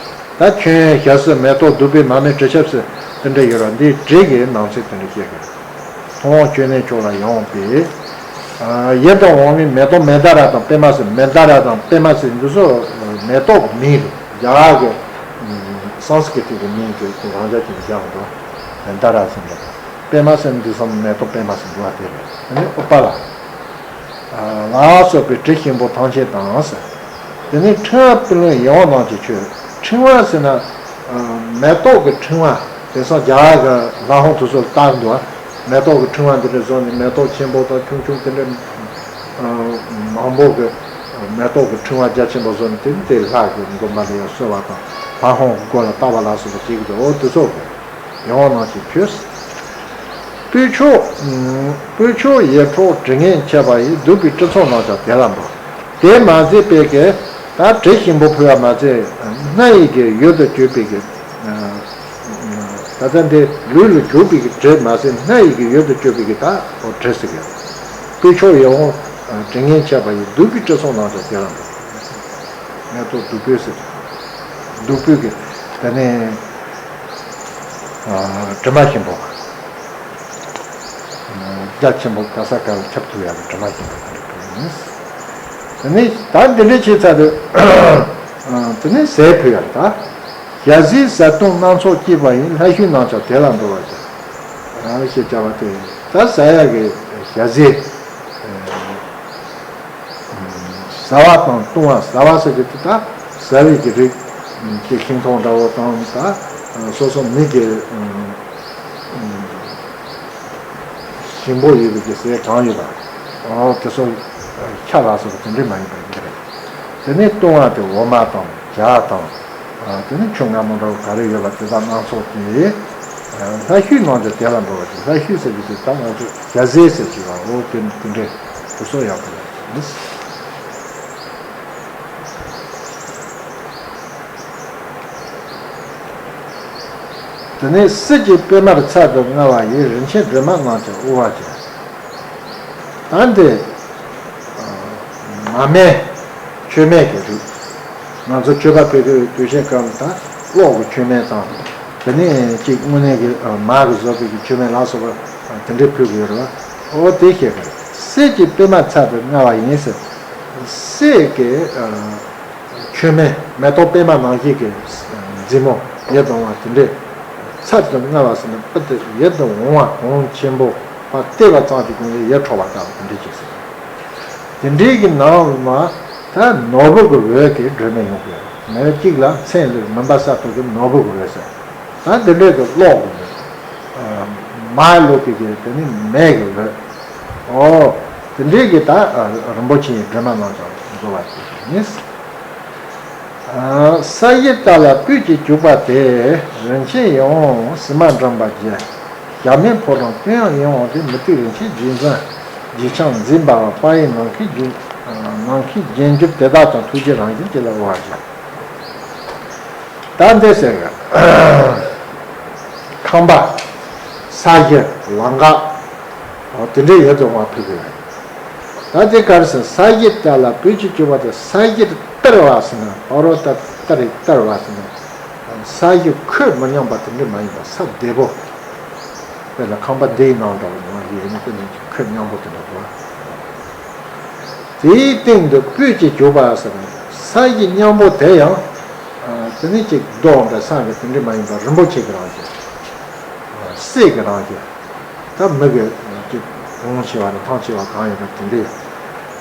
ད་ཁྱོན་ཞྭ་སེར་མེ་ཏོག་བདུག་སྤོས་མར་མེ་དྲི་ཆབ་ཟེར་དེ་འདྲ་ཡོད་ར། འདིའི་དྲི་གི་ནང་ཚན་དེ་འདྲ་བཤད་གི་རེད། ཐུབ་དབང་མཆོད་གནས་མཆོག་ལ་ཡིད་འོང་བའི། ཡིད་དུ་འོང་བའི་མེ་ཏོག་མནྡཱ་ར་དང་པདྨ་ཟེར། མནྡཱ་ར་དང་པདྨ་ཟེར་འདི་ཚོ་མེ་ཏོག་གི་མིང་རེད། རྒྱ་གར་གི་སཾ་སྐྲྀ་ཏ་གི་མིང་དེ་རང་འཇགས་ཀྱི་མི་རྒྱག་འདུག་མནྡཱ་ར་ཟེར་འདུག་པདྨ་ཟེར་འདི་ཚོ་མེ་ཏོག་པདྨ་ཟེར་འདུག་པ་དེ་རེད། དེ་ནས་ཨུཏྤ་ལ། ལ་སོགས་པའི་དྲི་ཞིམ་པོ་ཐམས་ཅད་དང་། དེ་ནས་ཕྲེང་བ་པུས་མོ་ཡིད་འོང་རྣམས་ཀྱིས་མཆོད། ཕྲེང་བ་ཟེར་ན། མེ་ཏོག་གི་ཕྲེང་བ། དེང་སང་རྒྱ་གར་གྱི་ལྷ་ཁང་དེ་ཚོར་བཏགས་འདུག་མེ་ཏོག་གི་ཕྲེང་བ་འདི་འདྲ་བཟོས་ནས། མེ་ཏོག་ཆེན་པོ་དང་ཆུང་ཆུང་དེ་འདྲ་མང་པོ་གི་མེ་ཏོག་གི་ཕྲེང་བ་རྒྱ་ཆེན་པོ་བཟོས་ནས། དེ་དེ་ལྷ་གི་དགོན་པ་ལ་ཡང་གསོལ་བ་དང་། ལྷ་ཁང་གི་སྒོ་ལ་བཏགས་པ་ལ་སོགས་པ་བྱེད་ཀྱི་འདུག་འོ་དེ་ཚོ་གི། ཡིད་འོང་རྣམས་ཀྱིས་མཆོད། སྤོས་མཆོག་སྤོས་མཆོག་ཡིད་འཕྲོག་དྲི་ངད་མཆེད་པ་ཡིས། བདུག་པའི་སྤྲིན་ཚོགས་རྣམས་ཀྱང་དེ་ལ་འབབ། དེ་མ་ཟད་པའི་གི་ད་དྲི་ཞིམ་པོ་ཕུལ་བ་མ་ཟད། སྣ་ཡི་གི་ཡུལ་དུ་གྱུར་པའི་གི་ད་ལྟ་འདི་ལུས་ལ་གྱུར་པའི་གི་དྲི་མ་ཟད། སྣ་ཡི་གི་ཡུལ་དུ་གྱུར་པའི་གི་ད་འོ་དྲི་ཟེར་གི། སྤོས་མཆོག་ཡིད་འོང་དྲི་ངད་ཁྱབ་པ་ཡི། བདུག་སྤོས་དྲི་བསུང་རྣམས་ཀྱང་དེ་ལ་འགྲོ། ངས་ཐོག་བདུག་སྤོས་ཟེར། བདུག་སྤོས་ཀྱི་དེ་ནས་དྲི་མ་ཞིམ་པོ། རྒྱ་ཆེན་པོ་ག་ས་ག་ལ་ཁྱབ་ཐུབ་ཡག་གི་དྲི་མ་ཞིམ་པོ་དེ་འདྲ་ཕུལ་ཡིན། དེ་ནས་ད་འདི་འདྲ་བྱས་ཚར་དུས། དེ་ནས་ཟས་ཕུལ་ཡག་ད། ཞལ་ཟས་བཟའ་བཏུང་སྣ་ཚོགས་བསྐྱེད་པ་ཡིས། ལྷ་བཤོས་རྣམས་ཀྱང་དེ་ལ་འགྲོ་བར་བྱ། ཞེས་བྱ་བ་དེ་ད་ཟ་ཡག་གི་ཞལ་ཟས། ཟ་བ་དང་བཏུང་བ། ཟ་བ་ཟེར་གྱི་དེ་ད་ཟ་བའི་གི་རིགས་ཀྱི་ཤིང་ཏོག་འདྲ་བོ་དང་། ད་སོ་སོ་མི་གི་ཞིམ་པོ་ཡོད་པའི་གི་ཟས་གང་ཡོད་པ། འོ་དེ་ཚོ་ཁ་ལ་སོགས་པ་དེ་འདྲ་མ་ཡིན་པ་ཡིན་གྱི་རེད། དེ་ནས་བཏུང་བ་དེ་འོ་མ་དང་ཇ་དང་། དེ་ནས་ཆུ་མངར་མོ་འདྲ་བོ་ག་རེ་ཡོད་པ་དེ་དག་སྣ་ཚོགས་ཀྱིས། ལྷ་བཤོས་རྣམས་ཀྱང་དེ་ལ་འགྲོ་བར་བྱ། ལྷ་བཤོས་ཟེར་གྱི་དེ་ད་ང་ཚོ་ཞལ་ཟས་ཟེར་གྱི་བ། འོ་དེ་དེ་འདྲས་དེ་ཚོ་ཡག་པོ་ཡོད། དེ་ནས་གསེར་གྱི་པད་མར་ཚར་དུ་དངར་བ་ཡིས། རིན་ཆེན་སྒྲོན་མ་རྣམས་ཀྱང་དབུལ་བར་བྱ། ད་འདི་མར་མེ། མཆོད་མེ་གི་རིགས། ང་ཚོ་མཆོད་པ་ཕུལ་དུས་དུས་ཆེན་སྐབས་ལ་ད་གློག་གི་མཆོད་མེ་དང་། དེ་ནས་གཅིག་དངོས་གནས་ཀྱི་མར་གྱིས་བཟོས་པའི་གི་མཆོད་མེ་ལ་སོགས་པ་དེ་འདྲས་ཕུལ་དགོས་རེད་བ། འོ་དེ་བཤད་པ་རེད། གསེར་གྱི་པད་མར་ཚར་དུ་དངར་བ་ཡིན་ཟེར། གསེར་གྱི་མཆོད་མེ། མེ་ཏོག་པད་མ་ནང་བཞིན་གྱི་མཛེས་མོ་ཡིད་དུ་འོང་བ་དེ་འདྲས་ཚར་དུ་དངར་བ་ཟེར་ན། དཔེ་དེ་ཡིད་དུ་འོང་བ་གོང་ཆེན་པོ་ཕར་བལྟས་པ་ཙམ་གྱི་སྒོ་ནས་ཡིད་འཕྲོག་པ་ལྟ་བུ་དེ་འདྲས་ཅིག་ཟེར། དེ་འདྲས་ཀྱི་ནང་ལ་ད་ནོར་བུ་གི་འོད་ཀྱི་སྒྲོན་མེ་ཡོང་གི་ཡོད། མེ་གཅིག་ལ་མཚན་ལ་མུན་པ་སེལ་ཐུབ་ཀྱི་ནོར་བུ་གི་འོད་ཟེར། ད་དེ་འདྲས་ཀྱི་གློག་གི་འོད། མར་བླུགས་པའི་གི་དེ་ནི་མེ་གི་འོད། འོ། དེ་འདྲའི་གི་ད་རིན་པོ་ཆེའི་སྒྲོན་མ་རྣམས་ཀྱང་བཟོ་བ་ཞིག་ཡིན། ས་གཞི་དག་ལ་སྤོས་ཀྱིས་བྱུགས་པ་དེས། རིན་ཆེན་ཡིད་འོང་བསིལ་མ་འགྲངས་པ་བརྒྱན། ཞྭ་མོའི་ཕོ་བྲང་དོན་ཡང་ཡིད་འོང་སྟེ། མུ་ཏིག་རིན་ཆེན་རྒྱན་འཛིན་རྒྱན་ཆ་འཛིན་པ་པ་ཡི་ནམ་མཁའི་རྒྱན། ནམ་མཁའི་རྒྱན་གྱུར་དེ་དག་ཀྱང་། ཐུགས་རྗེས་རང་བཞིན་གྱིས་ལ་དབུལ་བར་བྱ། ད་འདི་ཟེར། ཁང་པ། ས་གཞི། ལམ་ཁ། འོ་དེ་འདྲའི་ཡོད་དུ་མ་ཕུལ་གི་རེད། ད་དེ་ག་རེ་ཟེར། ས་གཞི་དག་ལ་སྤོས་ཀྱིས་བྱུགས་པ་དེ། ས་གཞི་གཏེར་བ་ཟེར་ན། ཕ་རོལ་ཏ་གཏེར་གཏེར་བ་ཟེར་ན། ས་གཞི་ཁོད་མི་སྙོམས་པ་དེ་འདྲ་མ་ཡིན་པ། ས་བདེ་པོ། དཔེར་ན་ཁང་པ་འདིའི་ནང་འདྲ་བོ་ཉོ་ཡིན་ན། དེ་ནི་ཁོད་སྙོམས་པོ་དེ་འདྲ་འདུག་དེའི་སྟེང་དུ་སྤོས་ཀྱིས་བྱུགས་པ་ཟེར་ན། ས་གཞི་སྙོམས་པོ་དེ་ཡང་། དེ་ནི་ཅིག་རྡོ་འདྲ་ས་འདྲ་དེ་འདྲ་མ་ཡིན་པར་རིན་པོ་ཆེ་གི་རང་བཞིན། གསེར་གྱི་རང་བཞིན། ད་མི་གི་ཅིག་གོང་ཆེ་བ་དང་ཐང་ཆེ་བ་གང་ཡོད་པ་དེ་འདྲ།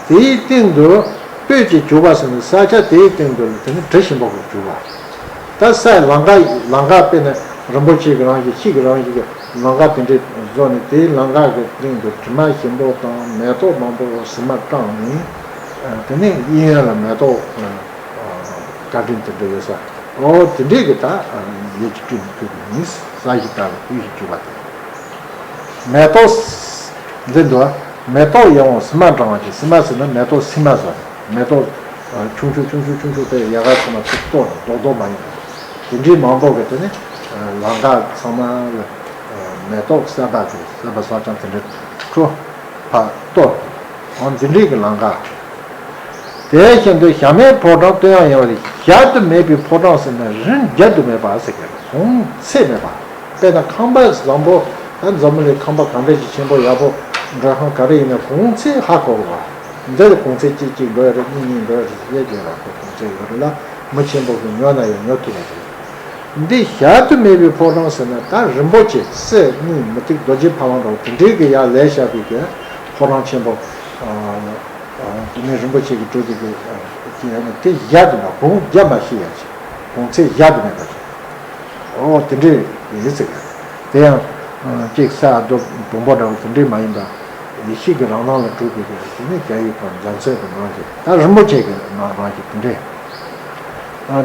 དེའི་སྟེང་དུ་སྤོས་ཀྱིས་བྱུགས་པ་ཟེར་ན། ས་ཆ་དེའི་སྟེང་དུ་དེ་ནི་དྲི་ཞིམ་པོ་གིས་བྱུགས་པ། ད་ས་ལམ་ཁ་ལམ་ཁ་དཔེར་ན་རིན་པོ་ཆེ་གི་རང་བཞིན། ཤིང་གི་རང་བཞིན་གྱི་ལམ་ཁ་དེ་འདྲ་བཟོས་ནས། དེའི་ལམ་ཁ་གི་སྟེང་དུ་དྲི་མ་ཞིམ་པོ་དང་མེ་ཏོག་མང་པོ་བསིལ་མ་དྲངས་ནས། དེ་ནས་གཡས་གཡོན་ལ་མེ་ཏོག་བཀའ་དྲིན་དེ་འདྲ་ཡོད་ས། འོ་དེ་འདྲས་ཀྱི་ད་ཡིད་ཀྱི་སྤྲིན་ཕུལ་གྱི་ཡིན། ས་གཞི་དག་ལ་སྤོས་ཀྱིས་བྱུགས་པ་དེ། མེ་ཏོག་འདི་འདུག་མེ་ཏོག་ཡིད་འོང་བསིལ་མ་འགྲངས་པ་ཅིག་བསིལ་མ་ཟེར་ན་མེ་ཏོག་སིལ་མ་ཟེར། མེ་ཏོག་ཆུང་ཆུང་ཆུང་ཆུང་ཆུང་ཆུང་དེ་ཡལ་ག་ཚང་མ་ཚིག་ཏོག་རྡོག་རྡོག་མ་ཡིན་པ། དེ་འདྲའི་མང་པོ་གི་དེ་ནི་ལམ་ཁ་ཚང་མ་ལ་མེ་ཏོག་གསར་པ་དེ་གསར་པ་བསགས་ཀྱང་དེ་འདྲའི་ཁྲོ་ཕ་གཏོར། འོ་འདི་འདྲའི་གི་ལམ་ཁ། དེ་བཞིན་དུ་ཞྭ་མོའི་ཕོ་བྲང་དོན་ཡང་ཡིན་པ་དེ། གཞལ་དུ་མེད་པའི་ཕོ་བྲང་ཟེར་ན་རིན་བརྒྱ་དུ་མེད་པ་ཟེར་གྱི་རེད། གོང་ཚད་མེད་པ། དཔེར་ན་ཁང་པ་བཟང་པོ། ད་འཛམ་བུ་གླིང་ཁང་པ་གང་འདྲ་ཞིག་ཆེན་པོ་ཡག་པོ། མགྲོན་ཁང་ག་རེ་ཡིན་ན་གོང་ཚད་ཧ་གོ་དགོས་པ། འདི་ལ་གོང་ཚད་གཅིག་གཅིག་འགྲོ་ཡ་རེད། གཉིས་གཉིས་འགྲོ་ཡ་རེད། ཡས་ཀྱི་ར་ཁོ་གོང་ཚད་ཡོད་རེད་ལ། མི་ཆེན་པོ་གིས་ཉོ་ན་ཡང་ཉོ་ཐུབ་པ་རེད། འདི་གཞལ་དུ་མེད་པའི་ཕོ་བྲང་ཟེར་ན་ད་རིན་པོ་ཆེ་གསེར་དངུལ་མུ་ཏིག་རྡོ་རྗེ་ཕ་བོང་ཁྲ་དེ་འདྲའི་གི་ཡར་ལས་བཞག་པའི་གི་ཕོ་བྲང་ཆེན་པོ། དེ་ནས་རིན་པོ་ཆེ་གི་གྲུབ་ཀྱི་གི་ཡང་ན་དེ་གཞལ་དུ་མེད། གོང་བརྒྱ་མ་ཤེས་ཡ་ཆེ། གོང་ཚད་གཞལ་དུ་མེད་པ་ཆེ། འོ་དེ་འདྲའི་ཡིན་ཟེར་གི། དེ་ཡང་ཅིག་ས་རྡོ་སྦོམ་པོ་འདྲ་བོ་དེ་འདྲའི་མ་ཡིན་པ། ཡེ་ཤེས་ཀྱི་རང་སྣང་ལ་གྲུབ་པའི་གི་དེ་ནས་རྒྱ་ཡིག་དང་རྒྱ་མཚོའི་གི་ནང་གི་ད་རིན་པོ་ཆེ་གི་ནང་རང་གི་དེ་འདྲའི།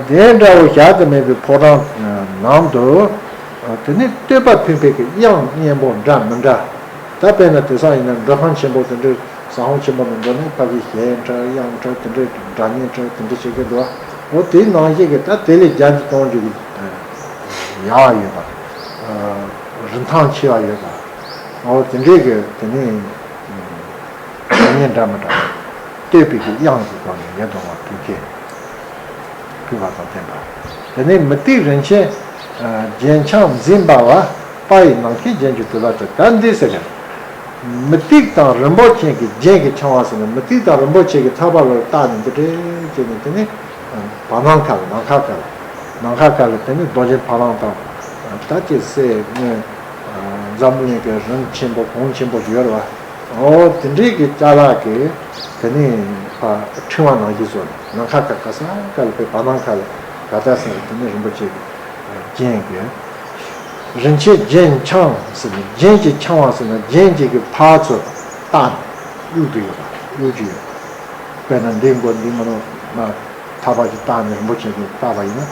དེ་འདྲ་བོ་གཞལ་དུ་མེད་པའི་ཕོ་བྲང་ནང་དུ། དེ་ནས་བསྟོད་པ་ཕུལ་བའི་གི་དབྱངས་སྙན་པོ་འདྲ་མི་འདྲ། ད་དཔེར་ན་དེང་སང་ཡིན་ན་མགྲོན་ཁང་ཆེན་པོ་དེ་འདྲའི་ ཟམ་ཆེན་པོ་ནང་འགྲོ་ནས་ཕ་གི་གཞས་འཁྲབ་དབྱངས་འཁྲབ་དེ་འདྲའི་སྒྲ་སྙན་འཁྲབ་དེ་འདྲ་བྱེད་ཀྱི་འདུག་འོ་དེའི་ནང་བཞིན་གྱི་ད་དེ་ལས་རྒྱ་ཆེ་གཏོང་རྒྱུ་གི་ཡག་ཡོད་པ། རིན་ཐང་ཆེ་བ་ཡོད་པ། འོ་དེ་འདྲའི་གི་དེ་ནས་སྒྲ་སྙན་འདྲ་མི་འདྲ་བསྟོད་པའི་གི་དབྱངས་ཀྱི་སྒོ་ནས་ཡོད་དོ་བ་ཐུགས་རྗེ་ཕུལ་བ་དང་ལྡན་པ། དེ་ནས་མུ་ཏིག་རིན་ཆེན་རྒྱན་འཕྱང་འཛིན་པ་བ། དཔལ་ཡི་ནམ་མཁའི་རྒྱན་གྱི་དུ་ལ་སྤྲོད། ད་འདི་ཟེར་གི། མུ་ཏིག་དང་རིན་པོ་ཆེ་གི་རྒྱན་གྱིས་འཕྱང་བ་ཟེར་ན། མུ་ཏིག་དང་རིན་པོ་ཆེ་གི་ཐག་པ་ལ་བཏགས་ནས་འདི་འདྲས་བྱས་ནས། དེ་ནི་བར་སྣང་ཁ་ལ། ནམ་མཁའ་ཁ་ལ། ནམ་མཁའ་ཁ་ལ་དེ་ནི་རྡོ་རྗེ་ཕ་ལང་དང་། ད་ཅི་སེ་སྔོན་འཛམ་བུ་གླིང་གི་རིན་ཆེན་པོ་གོང་ཆེན་པོ་ཡོད་རེད་བ། འོ་དེ་འདྲས་ཀྱི་ཅ་ལག་གི་དེ་ནི་ཕ་ཕྲེང་བ་ནང་བཞིན་བཟོས་ནས། ནམ་མཁའ་ཁ་ག་ས་ག་ལ་པའི་བར་སྣང་ཁ་ལ་ག་ད་ཟེར་དེ་ནི་རིན་པོ་ཆེ་གི་རྒྱན་གྱི། རིན་ཆེན་རྒྱན་འཕྱང་ཟེར་ནས། རྒྱན་གྱིས་འཕྱང་བ་ཟེར་ན་རྒྱན་གྱི་གི་ཕར་ཚུར་བཏགས་ནས་གཡུག་ཏུ་ཡོད་པ། གཡུག་རྒྱུ་ཡོད་པ། དཔེར་ན་འདི་མགོ་འདི་མ་ནོ་མ་ཐག་པ་ཞིག་བཏགས་ནས་རིན་པོ་ཆེ་གི་བཏགས་པ་ཡིན་ན།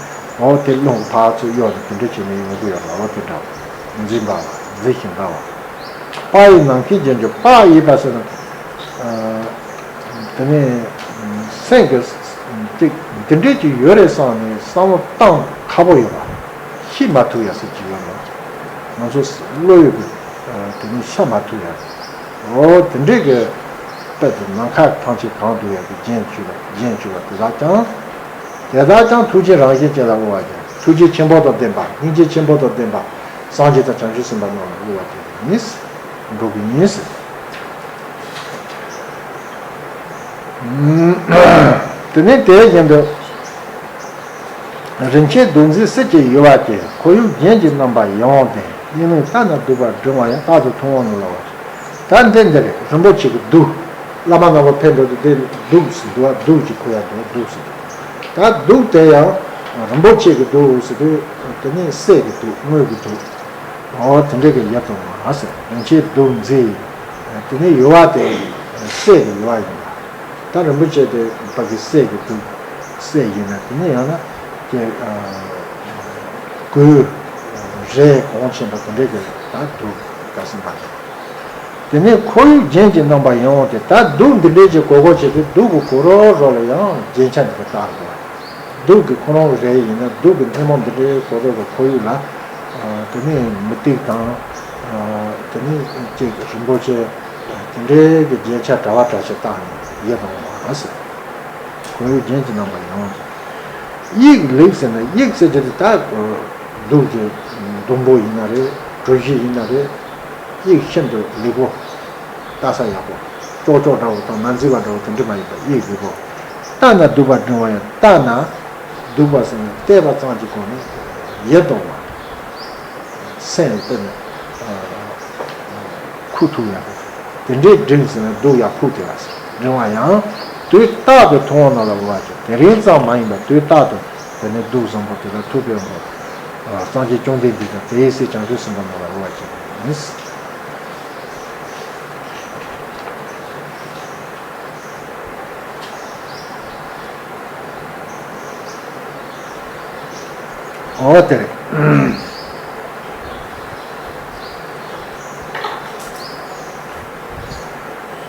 འོ་དེ་རླུང་གི་ཕར་ཚུར་གཡོ་ནས་དེ་འདྲ་བྱས་ནས་ཡོང་གི་ཡོད་རེད། འོ་དེ་འདྲ་འཛིན་པ་ལ་འཛིན་ཞིང་འདྲ་བ། དཔལ་ཡི་ནམ་མཁའི་རྒྱན་གྱི། དཔལ་ཡི་པ་ཟེར་ན། དེ་ནས་སེམས་ཀྱི་ཅིག་འདི་འདྲས་ཅིག་ཡོད་རེད་བསམ་ནས་བསམ་བློ་བཏང་ཁག་པོ་ཡོད་པ། ཤེས་མ་ཐུབ་ཡ་ཟེར་གྱི་ཡོད་རེད། ང་ཚོ་བློ་ཡོད་པའི་དེ་ནས་ཤ་མ་ཐུབ་ཡ། འོ་དེ་འདྲས་ཀྱི་དཔེ་དེ། ནམ་མཁའ་ཐམས་ཅད་གང་དུ་ཡོད་པའི་རྒྱན་བཅུ་པ། རྒྱན་བཅུ་པ་དེ་དག་ཀྱང་། དེ་དག་ཀྱང་ཐུགས་རྗེའི་རང་བཞིན་ཅན་ལ་དབུལ་བ་ཅན། ཐུགས་རྗེ་ཆེན་པོ་དང་ལྡན་པ། སྙིང་རྗེ་ཆེན་པོ་དང་ལྡན་པ། སངས་རྒྱས་དང་བྱང་ཆུབ་སེམས་དཔའ་རྣམས་ལ་དབུལ་བ་ཅན་ཡིན། འགྲོ་གི་ཡིན། དེ་ནས་དེ་བཞིན་དུ་རིན་ཆེན་གདུགས་མཛེས་གསེར་གྱི་ཡུ་བ་ཅན། ཁོར་ཡུག་རྒྱན་གྱི་རྣམ་པ་ཡིད་འོང་ལྡན། གཡས་གཡོན་ལྟ་ན་སྡུག་པ་བསྒྲིབས་པ་ཡང་། རྟག་ཏུ་མཐོང་བ་རྣམས་ལ་དབུལ་བ་ཅན། ད་འདི་འདི་རེད། རིན་པོ་ཆེ་གི་གདུགས། བླ་མ་རྣམ་པ་ཕེབས་འགྲོ་དུས་དེ་གདུགས་སུ་འདུག་བ། གདུགས་ཀྱི་ཁོ་ཡ་འདུག་གདུགས་སུ་འདུག་ད་གདུགས་དེ་ཡང་རིན་པོ་ཆེ་གི་གདུགས་སུ་འདུག་དེ་ནི་གསེར་གྱི་གདུགས། དངུལ་གྱི་གདུགས། འོ་དེ་འདྲ་གི་ཡ་དང་བ་ཟེར། རིན་ཆེན་གདུགས་མཛེས། དེ་ནི་ཡུ་བ་དེ་གསེར་གྱི་ཡུ་བ་ཡིན་པ། ད་རིན་པོ་ཆེ་དེ་ཕ་གི་གསེར་གྱི་གདུགས། གསེར་ཡིན་ན་དེ་ནི་ཡང་ན་ཀྱེ་གོས་རས་གོང་ཆེན་པོ་དེ་འདྲ་གི་ད་གདུགས་ག་ཟིན་པ་རེད། དེ་ནས་ཁོར་ཡུག་རྒྱན་གྱི་རྣམ་པ་ཡིད་འོང་སྟེ། ད་གདུགས་འདི་འདྲའི་ཅིག་གོ་གོ་བྱེད་དུས། གདུགས་ཀྱི་གོ་རོ་རོ་ལ་ཡང་རྒྱན་ཆ་འདི་ག་བཏགས་འདུག་གདུགས་ཀྱི་ཁོ་རང་གི་རས་ཡིན་ན། གདུགས་ཀྱི་སྣེ་མོ་འདི་འདྲའི་གོ་རོ་རོ་ཁོར་ཡུག་ལ། དེ་ནས་མུ་ཏིག་དང་། དེ་ནས་ཅིག་རིན་པོ་ཆེ། དེ་འདྲའི་གི་རྒྱན་ཆ་འདྲ་བ་འདྲ་ཞིག་བཏགས་ནས་ཡིད་འོང་བ་ཟེར། ཁོར་ཡུག་རྒྱན་གྱི་རྣམ་པ་ཡིད་འོང་། དབྱིག་ལེགས་ཟེར་ན། དབྱིག་ཟེར་གྱི་དེ་ད་གདུགས་ཀྱི་ཟླུམ་པོ་ཡིན་ན་རེད། གྲུ་བཞི་ཡིན་ན་རེད། དབྱིག་ཤིན་ཏུ་ལེགས་པོ། ལྟ་ས་ཡག་པོ། ཀྱོག་ཀྱོག་འདྲ་བོ་དང་མ་མཛེས་པ་འདྲ་བོ་དེ་འདྲ་མ་ཡིན་པ། དབྱིག་ལེགས་པོ། ལྟ་ན་སྡུག་པ་བསྒྲིབས་པ་ཡང་། ལྟ་ན་སྡུག་པ་ཟེར་ན་བལྟས་པ་ཙམ་གྱི་སྒོ་ནས་ཡིད་དུ་འོང་བ། སེམས་དཔེར་ན་ཁུག་ཐུབ་ཡག་གི། དེ་འདྲའི་བསྒྲིབས་ཟེར་ན་སྡུག་ཡག་ཁུག་དེ་ལ་ཟེར། བསྒྲིབས་པ་ཡང་དུས་རྟག་ཏུ་མཐོང་བ་རྣམས་ལ་དབུལ་བ་ཅན། དེ་རིང་ཙམ་མ་ཡིན་པར་དུས་རྟག་ཏུ་དེ་ནས་གདུགས་བཟང་པོ་དེ་དག་ཐུག་པའི་དབང་པོ། སངས་རྒྱས་བཅོམ་ལྡན་འདས་དང་དེའི་སྲས་བྱང་ཆུབ་སེམས་དཔའ་རྣམས་ལ་དབུལ་བ་ཅན་ཡིན། འོ་དེ་རེད།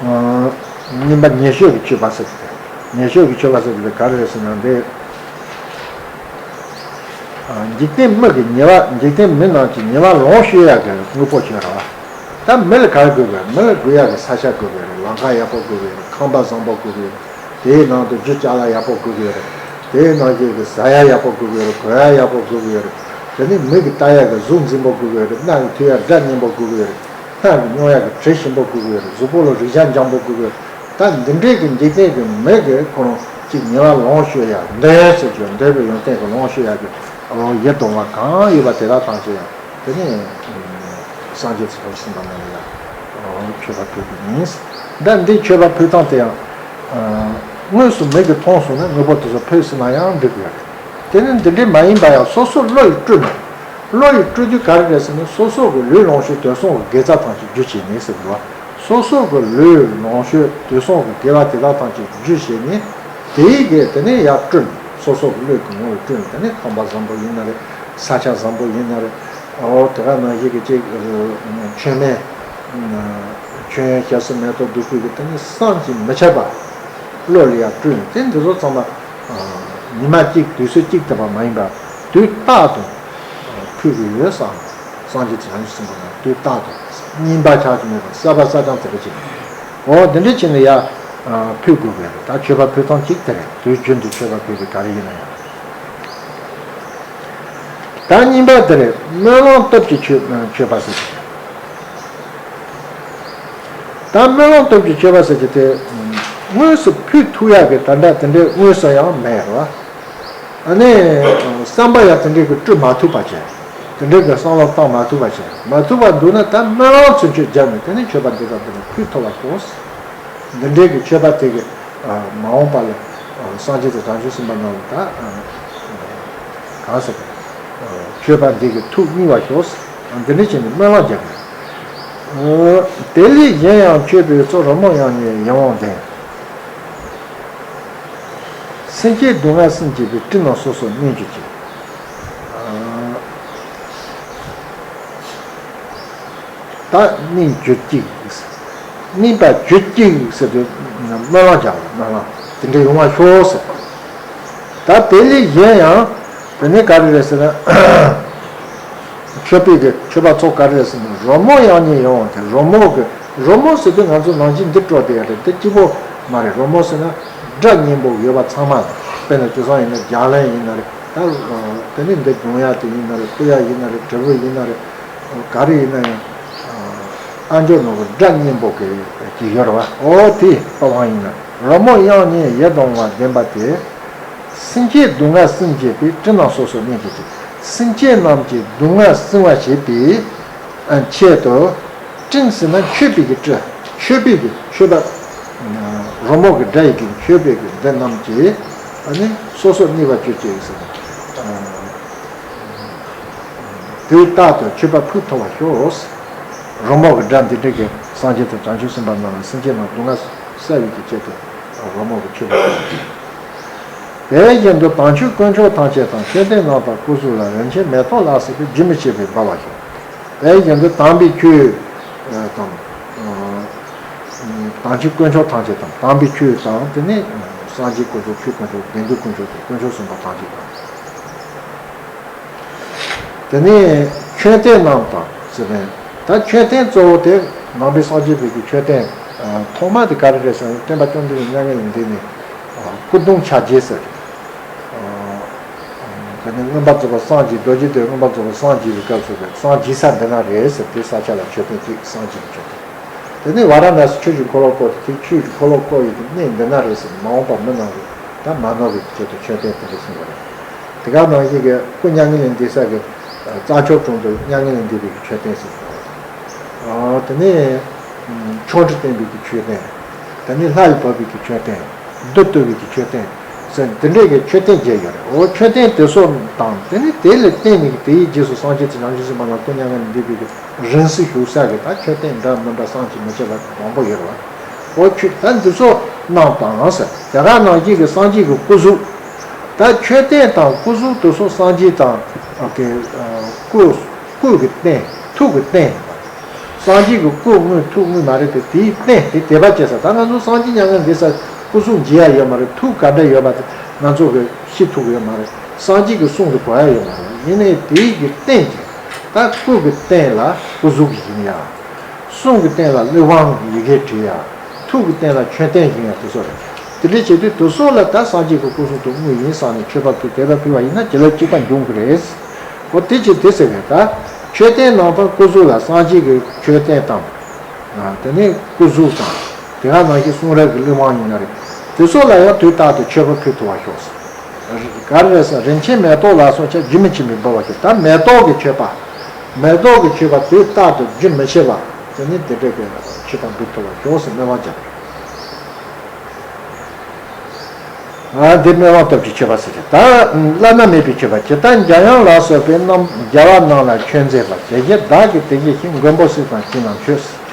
ཨ། གཉིས་པ་ཉེ་ཤོས་ཀྱི་སྤྱོད་པ་ཟེར་གྱི་རེད། ཉེ་ཤོས་ཀྱི་སྤྱོད་པ་ཟེར་གྱི་རེད། ག་རེ་རེད་ཟེར་ན་འདི། ཨ། འཇིག་རྟེན་མི་གི་ཉེས་པ། འཇིག་རྟེན་མི་རྣམས་ཀྱི་ཉེས་པ་ལོངས་སྤྱོད་ཡག་གི་དངོས་པོ་ཅིག་རེད་བ། ད་མི་ལ་ག་རེ་དགོས་དགོས། མི་ལ་དགོས་ཡག་གི་ས་ཆ་དགོས་དགོས་རེད། ལམ་ཁ་ཡག་པོ་དགོས་དགོས་རེད། ཁང་པ་བཟང་པོ་དགོས་དགོས་རེད། དེའི་ནང་དུ་རྒྱུ་ཅ་ལག་ཡག་པོ་དགོས་དགོས་རེད། དེའི་ནང་བཞིན་གྱི་ཟ་ཡ་ཡག་པོ་དགོས་དགོས་རེད། གོན་ཡ་ཡག་པོ་དགོས་དགོས་རེད། དེ་ནི་མི་གི་ལྟ་ཡག་གི་གཟུགས་འཛིན་པོ་དགོས་དགོས་རེད། སྣ་གི་ཐོས་ཡ་སྒྲ་སྙན་པོ་དགོས་དགོས་རེད། སྣ་གི་མྱོང་ཡག་གི་དྲི་ཞིམ་པོ་དགོས་དགོས་རེད། གཟུགས་པོ་ལ་རེག་བྱ་འཇམ་པོ་དགོས་དགོས་རེད། ད་འདི་འདྲའི་གི་འཇིག་རྟེན་གི་མི་གི་ཁོ་རང་གཅིག་ཉེ་བར་ལོངས་སྤྱོད་ཡ་འདོད་ཟེར་གྱི་འདོད་པའི་ཡོན་ཏན་གི་ལོངས་སྤྱོད་ཡ་གི་ཡིད་དུ་འོང་བ་གང་ཡོད་པ་དེ་དག་ཐམས་ཅད་ཡང་དེ་ནས་སངས་རྒྱས་ཚོགས་གསུམ་པ་རྣམས་ལ་ཡང་མཆོད་པ་ཕུལ་གྱི་ཡིན། ད་འདི་མཆོད་པ་ཕུལ་སྟངས་དེ་ཡང་དངོས་སུ་མིག་གིས་མཐོང་སོང་ན་དངོས་པོ་དེ་ཚོ་ཕུལ་ཟིན་ན་ཡང་འགྲིག་གི་ཡོད་རེད། དེ་ནི་འདི་འདྲའི་མ་ཡིན་པ་ཡང་སོ་སོ་བློ་ཡིས་སྤྲུལ་ནས། བློ་ཡིས་སྤྲུལ་རྒྱུ་ག་རེ་རེད་ཟེར་ན། སོ་སོ་གི་ལུས་ལོངས་སྤྱོད་དུག་གསུམ་གྱི་དགེ་རྩ་ཐམས་ཅད་རྒྱུ་བྱས་ནས་ཟེར་གི་འདུག་བ། སོ་སོ་གི་ལུས་ལོངས་སྤྱོད་དུག་གསུམ་གྱི་དགེ་བ་དེ་དག་ཐམས་ཅད་རྒྱུ་བྱས་ནས། དེའི་གི་དེ་ནས་ཡར་སྤྲུལ་ནས། སོ་སོ་གི་བློ་གི་ངོ་བོས་སྤྲུལ་ནས། དེ་ནས་ཁང་པ་བཟང་པོ་ཡིན་ན་རེད། ས་ཆ་བཟང་པོ་ཡིན་ན་རེད། འོ་དེ་ག་ནང་བཞིན་གྱི་ཅིག་མཆོད་མེ་ མཆོད་ཡོན་ཞབས་བསིལ་མེ་ཏོག་བདུག་སྤོས་ཀྱི་དེ་ནི་བསམ་གྱིས་མི་ཁྱབ་པ་བློ་ལ་ཡང་སྤྲོད་ནས། དེ་འདི་ཚོ་ཚང་མ་ཉི་མ་གཅིག་དུས་ཚོད་གཅིག་བསྡད་པ་མ་ཡིན་པར། དུས་རྟག་ཏུ་ཕུལ་དགོས་ཡོད་བསམ། སངས་རྒྱས་བྱང་ཆུབ་སེམས་དཔའ་རྣམས་དུས་རྟག་ཏུ་རྙིང་པ་ཆགས་ཀྱི་མེད་པར་གསར་པ་གསར་རྐྱང་དེ་འདྲ་བྱེད། འོ་འདི་འདྲ་བྱས་ནས་ཡར་ཕུལ་དགོས་པས། ད་མཆོད་པ་ཕུལ་སྟངས་གཅིག་དེ་རེད། དུས་རྒྱུན་དུ་མཆོད་པ་ཕུལ་དུས་ག་རེ་ཡིན་ན་ཡང་། ད་གཉིས་པ་དེ་རེད། སྨོན་ལམ་སྟོབས་ཀྱིས་མཆོད་མཆོད་པ་ཟེར་གྱི། ད་སྨོན་ལམ་སྟོབས་ཀྱིས་མཆོད་པ་ཟེར་གྱི་དེ། དངོས་སུ་ཕུལ་ཐུབ་ཡག་གི་ད་ལྟ་དེ་འདྲའི་དངོས་སུ་ཡང་མེད་རེད་བ། ཨ་ནི་བསམ་པ་ཡང་དེ་འདྲའི་གི་སྤྲོད་མ་ཐུབ་པ་བྱས། དེ་འདྲའི་གི་བསམ་བློ་བཏང་མ་ཐུབ་པ་བྱས། མ་ཐུབ་པ་འདུག་ན་ད་སྨོན་ལམ་ཚུན་ཆད་སྦྱར་ནས་དེ་ནི་མཆོད་པ་འདི་དང་འདི་ནི་ཕུལ་ཐུབ་པ་ཤོག། འདི་འདྲའི་གི་མཆོད་པ་དེ་གི་མ་འོངས་པ་ལ་སངས་རྒྱས་དང་བྱང་ཆུབ་སེམས་དཔའ་རྣམས་ལ་ད་གང་ཟེར། མཆོད་པ་འདི་གི་ཐུགས་མཉེས་པ་ཤོག། འདི་འདྲ་བྱས་ནས་སྨོན་ལམ་རྒྱག་དགོས། དེ་ལས་གཞན་ཡང་མཆོད་པའི་ཚོགས། རོལ་མོ་དབྱངས་སྙན་ཡིད་འོང་ལྡན། སེམས་ཅན་སྡུག་བསྔལ་སེལ་བྱེད་པའི། སྤྲིན་རྣམས་སོ་སོར་གནས་གྱུར་ཅིག། ད་གནས་གྱུར་ཅིག། གནས་པར་གྱུར་ཅིག་ཟེར་དུས་སྨོན་ལམ་རྒྱག་པ། སྨོན་ལམ་དེ་འདྲ་ཡོང་བ་ཤོག་ཟེར། ད་དེ་ལས་གཞན་ཡང་དེ་ནས་ག་རེ་རེད་ཟེར་ན། མཆོད་པའི་གི་མཆོད་པ་ཚོགས་ག་རེ་རེད་ཟེར་ན། རོལ་མོ་དབྱངས་སྙན་ཡིད་འོང་ལྡན། རོལ་མོ་གི་རོལ་མོ་ཟེར་དུས་ང་ཚོ་ནང་བཞིན་འདི་དཀྲོལ་བསྡད་ཡ་རེད། དེ་གཅིག་པོ་མ་རེད། རོལ་མོ་ཟེར་ན་སྒྲ་སྙན་པོ་ཡོད་པ་ཚང་མ། དཔེར་ན་དེང་སང་ཡིན་ན་རྒྱག་ལན་ཡིན་ན་རེད། ད་དེ་ནས་འདི་རྒྱུང་ཡ་དེ་ཡིན་ན་རེད། ཕུར་ཡ་ཡིན་ན་རེད། དྲིལ་བུ་ཡིན་ན་རེད། ག་རེ་ཡིན་ན་ཡང་། ཨ་མཆོག་ནོར་བུ་སྒྲ་སྙན་པོ་གི་ཅིག་ཡོད་རེད་བ། འོ་དེ་པ་ཝང་ཡིན་ན། རོལ་མོ་དབྱངས་སྙན་ཡིད་འོང་བ་ལྡན་པ་དེ། སེམས་ཅན་སྡུག་བསྔལ་སེལ་བྱེད་པའི། སྤྲིན་རྣམས་སོ་སོར་གནས་གྱུར་ཅིག། སེམས་ཅན་རྣམས་ཀྱི་སྡུག་བསྔལ་སེལ་བར་བྱེད་པའི་ཆེད་དུ། སྤྲིན་ཟེར་ན་མཆོད་པའི་གི་སྤྲིན། མཆོད་པའི་གི་མཆོད་པ། རོལ་མོ་གི་སྒྲ་ཡི་གི་མཆོད་པའི་གི་འདི་རྣམས་ཀྱིས་ཨ་ནི་སོ་སོར་གནས་པར་གྱུར་ཅིག་ཟེར། དུས་རྟག་ཏུ་མཆོད་པ་ཕུལ་ཐུབ་པར་ཤོག། རོལ་མོ་གི་སྒྲ་འདི་འདྲ་གིས་སངས་རྒྱས་དང་བྱང་ཆུབ་སེམས་དཔའ་རྣམས་ལ། སེམས་ཅན་རྣམས་སྡུག་བསྔལ་བསལ་བའི་གི་ཆེད་དུ་རོལ་མོ་གི་མཆོད་པ་ཕུལ། དེ་བཞིན་དུ་དམ་ཆོས་དཀོན་མཆོག་ཐམས་ཅད་དང་། མཆོད་རྟེན་རྣམས་དང་སྐུ་གཟུགས་ལ། རིན་ཆེན་མེ་ཏོག་ལ་སོགས་པའི། རྒྱུན་མི་འཆད་པར་འབུལ་བར་ཤོག། དེ་བཞིན་དུ་དམ་པའི་ཆོས་དང་། དམ་ཆོས་དཀོན་མཆོག་ཐམས་ཅད་དང་། དམ་པའི་ཆོས་དང་། དེ་ནས་སངས་རྒྱས་དཀོན་མཆོག་ཆོས་དཀོན་མཆོག་དགེ་འདུན་དཀོན་མཆོག་དང་། དཀོན་མཆོག་གསུམ་པོ་ཐམས་ཅད་དང་། དེ་ནས་མཆོད་རྟེན་རྣམས་དང་ཟེར་ནས། ད་མཆོད་རྟེན་གཙོ་བོ་དེ་ནང་པའི་སངས་རྒྱས་པའི་གི་མཆོད་རྟེན། ཨ། ཐོག་མ་དེ་ག་རེ་རེད་ཟེར་ན། སྟོན་པ་བཅོམ་ལྡན་འདས་མྱ་ངན་ལས་འདས་ནས། ཨ། སྐུ་གདུང་ཕྱག་རྒྱས་ཟེར། ཨ། དེ་ནས་མངོན་པར་རྫོགས་པར་སངས་རྒྱས། རྡོ་རྗེ་གདན་མངོན་པར་རྫོགས་པར་སངས་རྒྱས་པའི་སྐབས་སུ་གི་སངས་རྒྱས་ས་འདི་ན་རེད་ཟེར། དེ་ས་ཆ་ལ་མཆོད་རྟེན་གཅིག། སངས་རྒྱས་ཀྱི་མཆོད་རྟེན། དེ་ནས་ཝཱ་ར་ཎཱ་སི་ཆོས་ཀྱི་འཁོར་ལོ་བསྐོར་ཏེ། དེ་ཆོས་ཀྱི་འཁོར་ལོ་བསྐོར་བའི་གནས་འདི་ན་རེད་ཟེར། མ་འོངས་པ་མི་རྣམས་ཀྱི་ད་མ་ནོར་བའི་ཆེད་དུ་མཆོད་རྟེན་དེ་འདྲ་གསུངས་པ་རེད། དེ་ག་ནང་བཞིན་གྱི་སྐུ་མྱ་ངན་ལས་འདས་ས་གི་རྩྭ་མཆོག་གྲོང་དུ་མྱ་ངན་ལས་འདས་པའི་གི་མཆོད་རྟེན་ཟེར་གྱི་ཡོད་རེད། དེ་ནས་ཆོ་འཕྲུལ་བསྟན་པའི་གི་མཆོད་རྟེན། དེ་ནས་ལྷ་ཡི་བབས་པའི་གི་མཆོད་རྟེན། བདུད་བཏུལ་བའི་གི་མཆོད་རྟེན་ཟེར། དེ་འདྲའི་གི་མཆོད་རྟེན་བརྒྱད་ཡོད་རེད། འོ་མཆོད་རྟེན་དེ་ཚོ་དང་། དེ་ནས་དེ་ལས་བརྟེན་ནས་དེའི་རྗེས་སུ་སངས་རྒྱས་དང་བྱང་ཆུབ་སེམས་དཔའ་རྣམས་སྐུ་མྱ་ངན་ལས་འདས་པའི་གི་རིང་བསྲེལ་ཞུགས་ས་གི་ད་མཆོད་རྟེན་འདྲ་མི་འདྲ་བསམ་གྱིས་མི་ཁྱབ་པ་མང་པོ་ཡོད་རེད་བ། འོ་ཆོས་ད་འདི་ཚོ་རྣམས་དང་ཟེར། དེ་ག་ནང་བཞིན་གྱི་སངས་རྒྱས་ཀྱི་སྐུ་གཟུགས། ད་མཆོད་རྟེན་དང་སྐུ་གཟུགས་དེ་ཚོ་སངས་རྒྱས་དང་། ཨ། གི། ཨ། སྐུ། སྐུ་གི་རྟེན། ཐུགས་ཀྱི་རྟེན། སངས་རྒྱས་ཀྱི་སྐུ་དངོས་ཐུགས་དངོས་མ་རེད་དེ། དེའི་རྟེན་དེ་དད་པ་བྱེད་ས། ད་ང་ཚོ་སངས་རྒྱས་མྱ་ངན་འདས་ས་སྐུ་གཟུགས་མཇལ་ཡ་ཡོད་མ་རེད། ཐུགས་ག་འདྲ་ཡོད་པ་དེ་ང་ཚོ་གི་ཤེས་ཐུབ་ཀྱི་ཡོད་མ་རེད། སངས་རྒྱས་ཀྱི་གསུང་དེ་གོ་ཡ་ཡོད་མ་རེད། ཡིན་ནའི་དེའི་གི་རྟེན་གྱི། ད་སྐུ་གི་རྟེན་ལ་སྐུ་གཟུགས་ཀྱི་བཞེངས་ཡ། གསུང་གི་རྟེན་ལ་གླེགས་བམ་གྱི་ཡི་གེ་བྲིས་ཡ། ཐུགས་ཀྱི་རྟེན་ལ་མཆོད་རྟེན་བཞེངས་ཡ་དེ་ཚོ་རེད། དེ་འདྲ་བྱེད་དུས་དེ་ཚོ་ལ་ད་སངས་རྒྱས་ཀྱི་སྐུ་གཟུགས་དེ་དངོས་ཡིན་བསམ་ནས་མཆོད་པ་ཕུལ། དད་པ་ཕུལ་བ་ཡིན་ན་བྱིན་རླབས་གཅིག་པ་འབྱུང་གི་རེད། འོ་དེ་ཅི་དེ་ཟེར་བས། ད་མཆོད་རྟེན་ནང་དང་སྐུ་གཟུགས་ལ། སངས་རྒྱས་ཀྱི་མཆོད་རྟེན་དང་། ཨ། དེ་ནས་སྐུ་གཟུགས་དང་། དེ་ག་ནང་བཞིན་གསུང་རབ་ཀྱི་གླེགས་བམ་ཡིན་ན་རེད། དེ་ཚོ་ལ་ཡང་དུས་རྟག་ཏུ་མཆོད་པ་ཕུལ་ཐུབ་པར་ཤོག། ག་རེ་རེད་ཟེར། རིན་ཆེན་མེ་ཏོག་ལ་སོགས་ཀྱང་། རྒྱུན་མི་འཆད་པར་འབུལ་བར་ཤོག། ད་མེ་ཏོག་གི་མཆོད་པ། མེ་ཏོག་གི་མཆོད་པ་དུས་རྟག་ཏུ་རྒྱུན་མི་ཆད་པ། དེ་ནི་དེ་འདྲ་གི་མཆོད་པ་འབུལ་ཐུབ་པར་ཤོག་ཟེར་སྨོན་ལམ་རྒྱག། ཨ། འདི་སྨོན་ལམ་སྟོབས་ཀྱིས་མཆོད་པ་ཟེར་གྱི། ད་བླ་ན་མེད་པའི་མཆོད་པ། ཇི་ལྟར་འཇམ་དབྱངས་ལ་སོགས་པའི་རྣམས། རྒྱལ་བ་རྣམས་ལ་མཆོད་མཛད་པ། དེ་བཞིན་བདག་གིས་དེ་བཞིན་བཤད། མགོན་པོ་གསེར་དང་བྱིན་རླབས་མཆོད།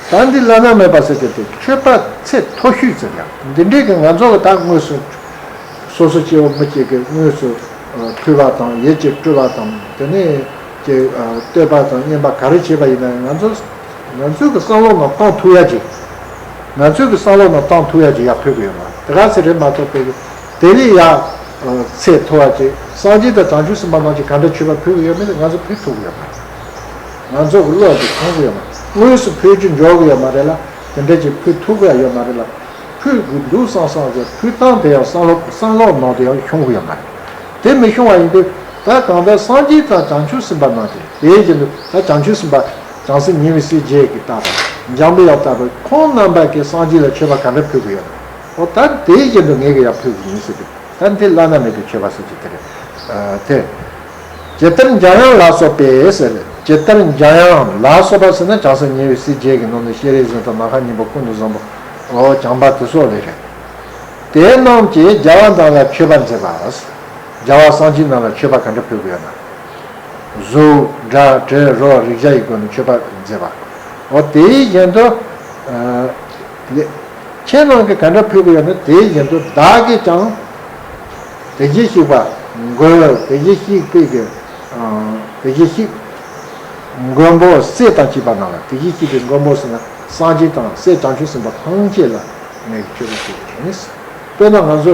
ད་འདི་བླ་ན་མེད་པ་ཟེར་གྱི་དེ་མཆོད་པ་ཚད་མཐོ་ཤོས་ཟེར་ཡང་འདི་འདྲའི་གི་ང་ཚོ་གི་ད་དངོས་སུ་སོ་སོ་སྐྱེ་བོ་མི་གཅིག་གི་དངོས་སུ་ཕུལ་བ་དང་། ཡིད་ཀྱིས་སྤྲུལ་བ་དང་། དེ་ནས་ ཀྱི་ཨ་བསྟོད་པ་དང་སྙན་པ་ག་རེ་བྱས་པ་ཡིན་ན་ང་ཚོ་ང་ཚོའི་གི་བསམ་བློ་ནང་བཏང་ཐུབ་ཡ་ཅིག་ང་ཚོའི་གི་བསམ་བློ་ནང་བཏང་ཐུབ་ཡ་ཅིག་ཡར་ཕུལ་གི་ཡོད་མ་རེད། དེ་ག་ཚོད་རེད་མ་གཏོགས་པའི་དེ་ལས་ཡར་ཚད་མཐོ་བ་ཅིག་སངས་རྒྱས་དང་བྱང་ཆུབ་སེམས་དཔའ་རྣམས་ཀྱིས་ག་འདྲ་མཆོད་པ་ཕུལ་གི་ཡོད་མེད་ང་ཚོ་ཕུལ་ཐུབ་གི་ཡོད་མ་རེད། ང་ཚོ་གི་བློ་འདི་ཁེངས་གི་ཡོད་མ་རེད། དངོས་སུ་ཕུལ་རྒྱུ་འཇོག་གི་ཡོད་མ་རེད་ལ། དེ་འདྲ་ཅིག་ཕུལ་ཐུབ་གི་ཡོད་མ་རེད་ལ། ཕུལ་དགོས་འདུག་བསམ་བསམ་ཟེར་ཕུལ་སྟངས་དེ་ཡང་བསམ་བློ་བསམ་བློ་ནང་དུ་ཡང་ཤོང་གི་ཡོད་མ་རེད། དེ་མི་ཤོང་བ་ཡིན་དུས་ད་གང་ལྟར་སངས་རྒྱས་དང་བྱང་ཆུབ་སེམས་དཔའ་རྣམས་ཏེ་དེའི་རྒྱུན་དུ་ད་བྱང་ཆུབ་སེམས་དཔའ་བྱང་སེམས་ཉེ་བའི་སྲས་བརྒྱད་ཀྱིས་བཏགས་པ་འཇམ་པའི་དབྱངས་བཏགས་པ་ཁོང་རྣམ་པ་གིས་སངས་རྒྱས་ལ་མཆོད་པ་ག་འདྲ་ཕུལ་གི་ཡོད་ན། འོ་ད་དེའི་རྒྱུན་དུ་ངས་གི་ཡང་ཕུལ་གི་ཡིན་ཟེར་དུས་ད་འདི་བླ་ན་མེད་པའི་མཆོད་པ་ཟེར་གྱི་དེ་རེད། ཨ་དེ། ཇི་ལྟར་འཇམ་དབྱངས་ལ་སོགས་པས་ཟེར། ཇི་ལྟར་འཇམ་དབྱངས་ལ་སོགས་པ་ཟེར་ན་བྱང་སེམས་ཉེ་བའི་སྲས་བརྒྱད་ཀྱི་ནང་ནས་སྤྱན་རས་གཟིགས་དང་ནམ་མཁའ་སྙིང་པོ་ཀུན་ཏུ་བཟང་པོ། འོ་བྱམས་པ་དེ་སོགས་ལས་རེད། དེ་རྣམས་ཀྱིས་རྒྱལ་བ་རྣམས་ལ་མཆོད་པར་མཛད་པ། རྒྱལ་བ་སངས་རྒྱས་རྣམས་ལ་མཆོད་པ་ག་འདྲ་ཕུལ་གི་ཡོད་ན། གཟུགས་སྒྲ་དྲི་རོ་རེག་བྱ་ཡི་སྒོ་ནས་མཆོད་པ་མཛད་པ། འོ་དེའི་བཞིན་དུ། ཨ་ལས། ཁྱེད་རང་གིས་ག་འདྲ་ཕུལ་གི་ཡོད་ན་དེའི་བཞིན་དུ་བདག་གིས་ཀྱང་། དེ་བཞིན་གཤེགས་པ་མགོན། དེ་བཞིན་གཤེགས་པའི་གི། ཨ་དེ་བཞིན་གཤེགས། མགོན་པོ་སྲས་དང་བཅས་པ་རྣམས་ལ། དེ་བཞིན་གཤེགས་པའི་མགོན་པོ་ཟེར་ན་སངས་རྒྱས་དང་སྲས་བྱང་ཆུབ་སེམས་དཔའ་ཐམས་ཅད་ལ་ངས་མཆོད་པ་ཞུ་གི་ཡིན། དཔེར་ན་ང་ཚོ་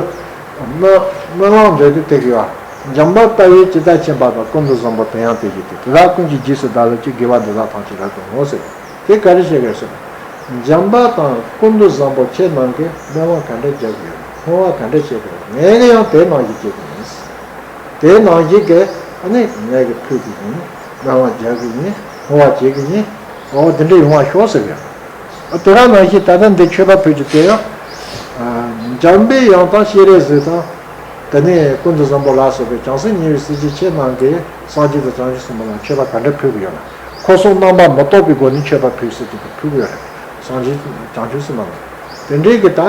སྨོན་སྨོན་ལམ་འདོན་དུས་དེ་གི་བ། འཇམ་དཔལ་དཔའ་བོས་ཇི་ལྟར་མཁྱེན་པ་དང་། ཀུན་ཏུ་བཟང་པོ་དེ་ཡང་དེ་བཞིན་ཏེ། དེ་དག་ཀུན་གྱི་རྗེས་སུ་བདག་སློབ་ཅིང་། དགེ་བ་འདི་དག་ཐམས་ཅད་རབ་ཏུ་བསྔོ་ཟེར། དེ་ག་རེ་བཤད་གི་ཟེར་ན། འཇམ་དཔལ་དང་ཀུན་ཏུ་བཟང་པོ་ཁྱེད་རྣམས་ཀྱིས་སྨོན་ལམ་ག་འདྲ་རྒྱག་གི་ཡོད། བསྔོ་བ་ག་འདྲ་བྱེད་ཀྱི་ཡོད། ངས་ནི་ཡང་དེ་ནང་བཞིན་བྱེད་ཀྱི་ཡིན། དེ་ནང་བཞིན་གྱི་ཨ་ནི་ངས་ཀྱི་ཕུལ་གྱི་ཡིན། སྨོན་ལམ་རྒྱག་གི་ཡིན། བསྔོ་བ་བྱེད་ཀྱི་ཡིན། འོ་དེ་འདྲ་ཡོང་བ་ཤོག་ཟེར་གི་ཡོད། དེ་ག་ནང་བཞིན་ད་ལྟ་འདི་མཆོད་པ་ཕུལ་རྒྱུ་དེ་ཡང་། འཇམ་པའི་དབྱངས་དང་སྤྱན་རས་གཟིགས་དང་། དེ་ནས་ཀུན་ཏུ་བཟང་པོ་ལ་སོགས་པའི་བྱང་སེམས་ཉེ་བའི་སྲས་བརྒྱད་ཁྱེད་རྣམས་ཀྱིས་སངས་རྒྱས་དང་བྱང་ཆུབ་སེམས་དཔའ་ལ་མཆོད་པ་ག་འདྲ་ཕུལ་གྱི་ཡོད་ན། འཁོར་གསུམ་རྣམ་པར་མི་རྟོག་པའི་སྒོ་ནས་མཆོད་པ་ཕུལ་ཟེར་གྱི་ཕུལ་གྱི་ཡོད་རེད། སངས་རྒྱས་བྱང་ཆུབ་སེམས་དཔའ་ལ། དེ་འདྲའི་གི་ད།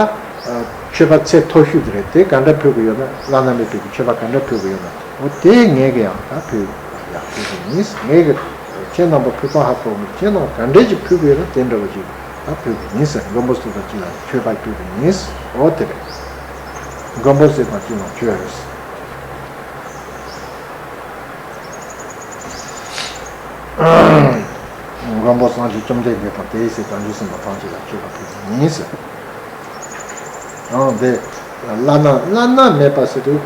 མཆོད་པ་ཚད་མཐོ་ཤོས་དེ་རེད། དེ་ག་འདྲ་ཕུལ་གྱི་ཡོད་ན། བླ་ན་མེད་པའི་གི་མཆོད་པ་ག་འདྲ་ཕུལ་གྱི་ཡོད་ན། འོ་དེ་ངས་གི་ཡང་ད་ཕུལ་ཡག་ཕུལ་གྱི་ཡིན། ངས་གི་ཁྱེད་རྣམ་པ་ཕུལ་སྟངས་ཧ་གོ་མི། ཁྱེད་རྣམ་ག་འདྲས་ཀྱི་ཕུལ་གི་ཡོད་ན་དེ་འདྲ་བ་ཞིག་ད་ཕུལ་གི་ཡིན་ཟེར། མགོན་པོ་སྲས་དང་གཅིག་ལ་མཆོད་པ་ཕུལ་གི་ཡིན། འོ་དེ་རེད། མགོན་པོ་སྲས་དང་གཅིག་ལ་མཆོད་རེད། མགོན་པོ་སངས་རྒྱས་བཅོམ་ལྡན་འདས་དང་དེའི་སྲས་བྱང་ཆུབ་སེམས་དཔའ་ཐམས་ཅད་ལ་མཆོད་པ་ཕུལ་གི་ཡིན་ཟེར། ཨང་དེ། བླ་ན་བླ་ན་མེད་པ་ཟེར་དུས།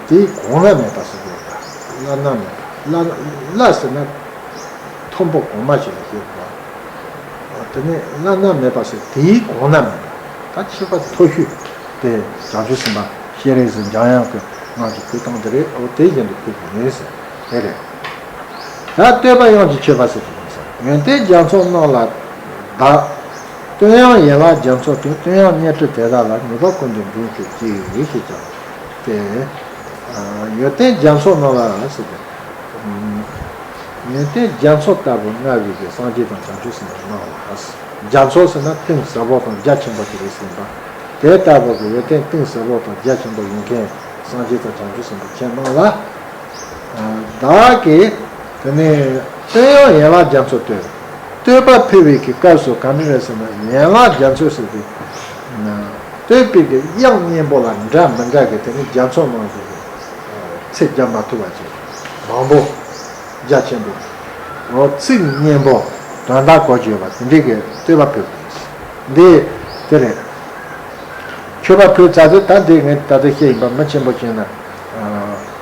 དེའི་གོང་ན་མེད་པ་ཟེར་དུས། བླ་ན་མེད་པ། བླ་བླ་ཟེར་ན། མཐོན་པོ་གོང་མ་ཞིག་ལ་ཞེས་པ། དེ་ནས་བླ་ན་མེད་པ་ཟེར་དེའི་གོང་ན་མེད་པ། ད་མཆོད་པ་མཐོ་ཤོས། དེ་བྱང་ཆུབ་སེམས་དཔའ་སྤྱན་རས་གཟིགས་འཇམ་དབྱངས་ཀྱི་ངང་གི་ཕུལ་སྟངས་དེ་རེད། འོ་དེ་བཞིན་དུ་ཕུལ་དགོས་ཡིན་ཟེར། དེ་རེད། ད་བསྟོད་པ་དབྱངས་ཀྱི་མཆོད་པ་ཟེར་གྱི་ཡིན་ཟེར། ཡོན་ཏན་རྒྱ་མཚོ་རྣམས་ལ་བདག། བསྟོད་དབྱངས་ཡན་ལག་རྒྱ་མཚོ་སྟེ། བསྟོད་དབྱངས་སྙན་སྤྲིན་དེ་དག་ལ། ནུས་པ་ཀུན་ཏུ་འབྱུང་གྱུར་ཅིག་ཞེས་ཀྱང་སྟེ། ཡོན་ཏན་རྒྱ་མཚོ་རྣམས་ལ་ཟེར་ཏེ། ཡོན་ཏན་རྒྱ་མཚོ་ལྟ་བུ་མངའ་བའི་གི་སངས་རྒྱས་དང་བྱང་ཆུབ་སེམས་དཔའ་རྣམས་ལ། རྒྱ་མཚོ་ཟེར་ན་གཏིང་ཟབ་པོ་དང་རྒྱ་ཆེན་པོ་ཞིག་རེད་ཟེར་བ། དེ་ལྟ་བུ་གི་ཡོན་ཏན་གཏིང་ཟབ་པོ་དང་རྒྱ་ཆེན་པོ་ཡོད་མཁན་སངས་རྒྱས་དང་བྱང་ཆུབ་སེམས་དཔའ་ཁྱེད་རྣམས་ལ། བདག་གིས་དེ་ནས་བསྟོད་དབྱངས་ཡན་ལག་རྒྱ་མཚོ་སྟེ། བསྟོད་པ་ཕུལ་བའི་གི་སྐབས་སུ་ག་འདྲ་རེད་ཟེར་ན། ཡན་ལག་རྒྱ་མཚོ་ཟེར་ཏེ། བསྟོད་པའི་གི་དབྱངས་སྙན་པོ་ལ་འདྲ་མི་འདྲ་གི་དེ་ནི་རྒྱ་མཚོ་ནང་བཞིན་གྱི་ཚིག་བརྒྱབ་མ་ཐུབ་པ་ཅིག་མང་པོ། རྒྱ་ཆེན་པོ། འོ་ཚིག་སྙན་པོ། དོན་དག་གོ་རྒྱུ་ཡོད་པ་དེ་འདྲའི་གི་བསྟོད་པ་ཕུལ་དགོས། འདི་དེ་རེད། མཆོད་པ་ཕུལ་ཚར་དུས་ད་འདི་ངས་ད་ལྟ་བཤད་ཡིན་པ། མི་ཆེན་པོ་བྱས་ན།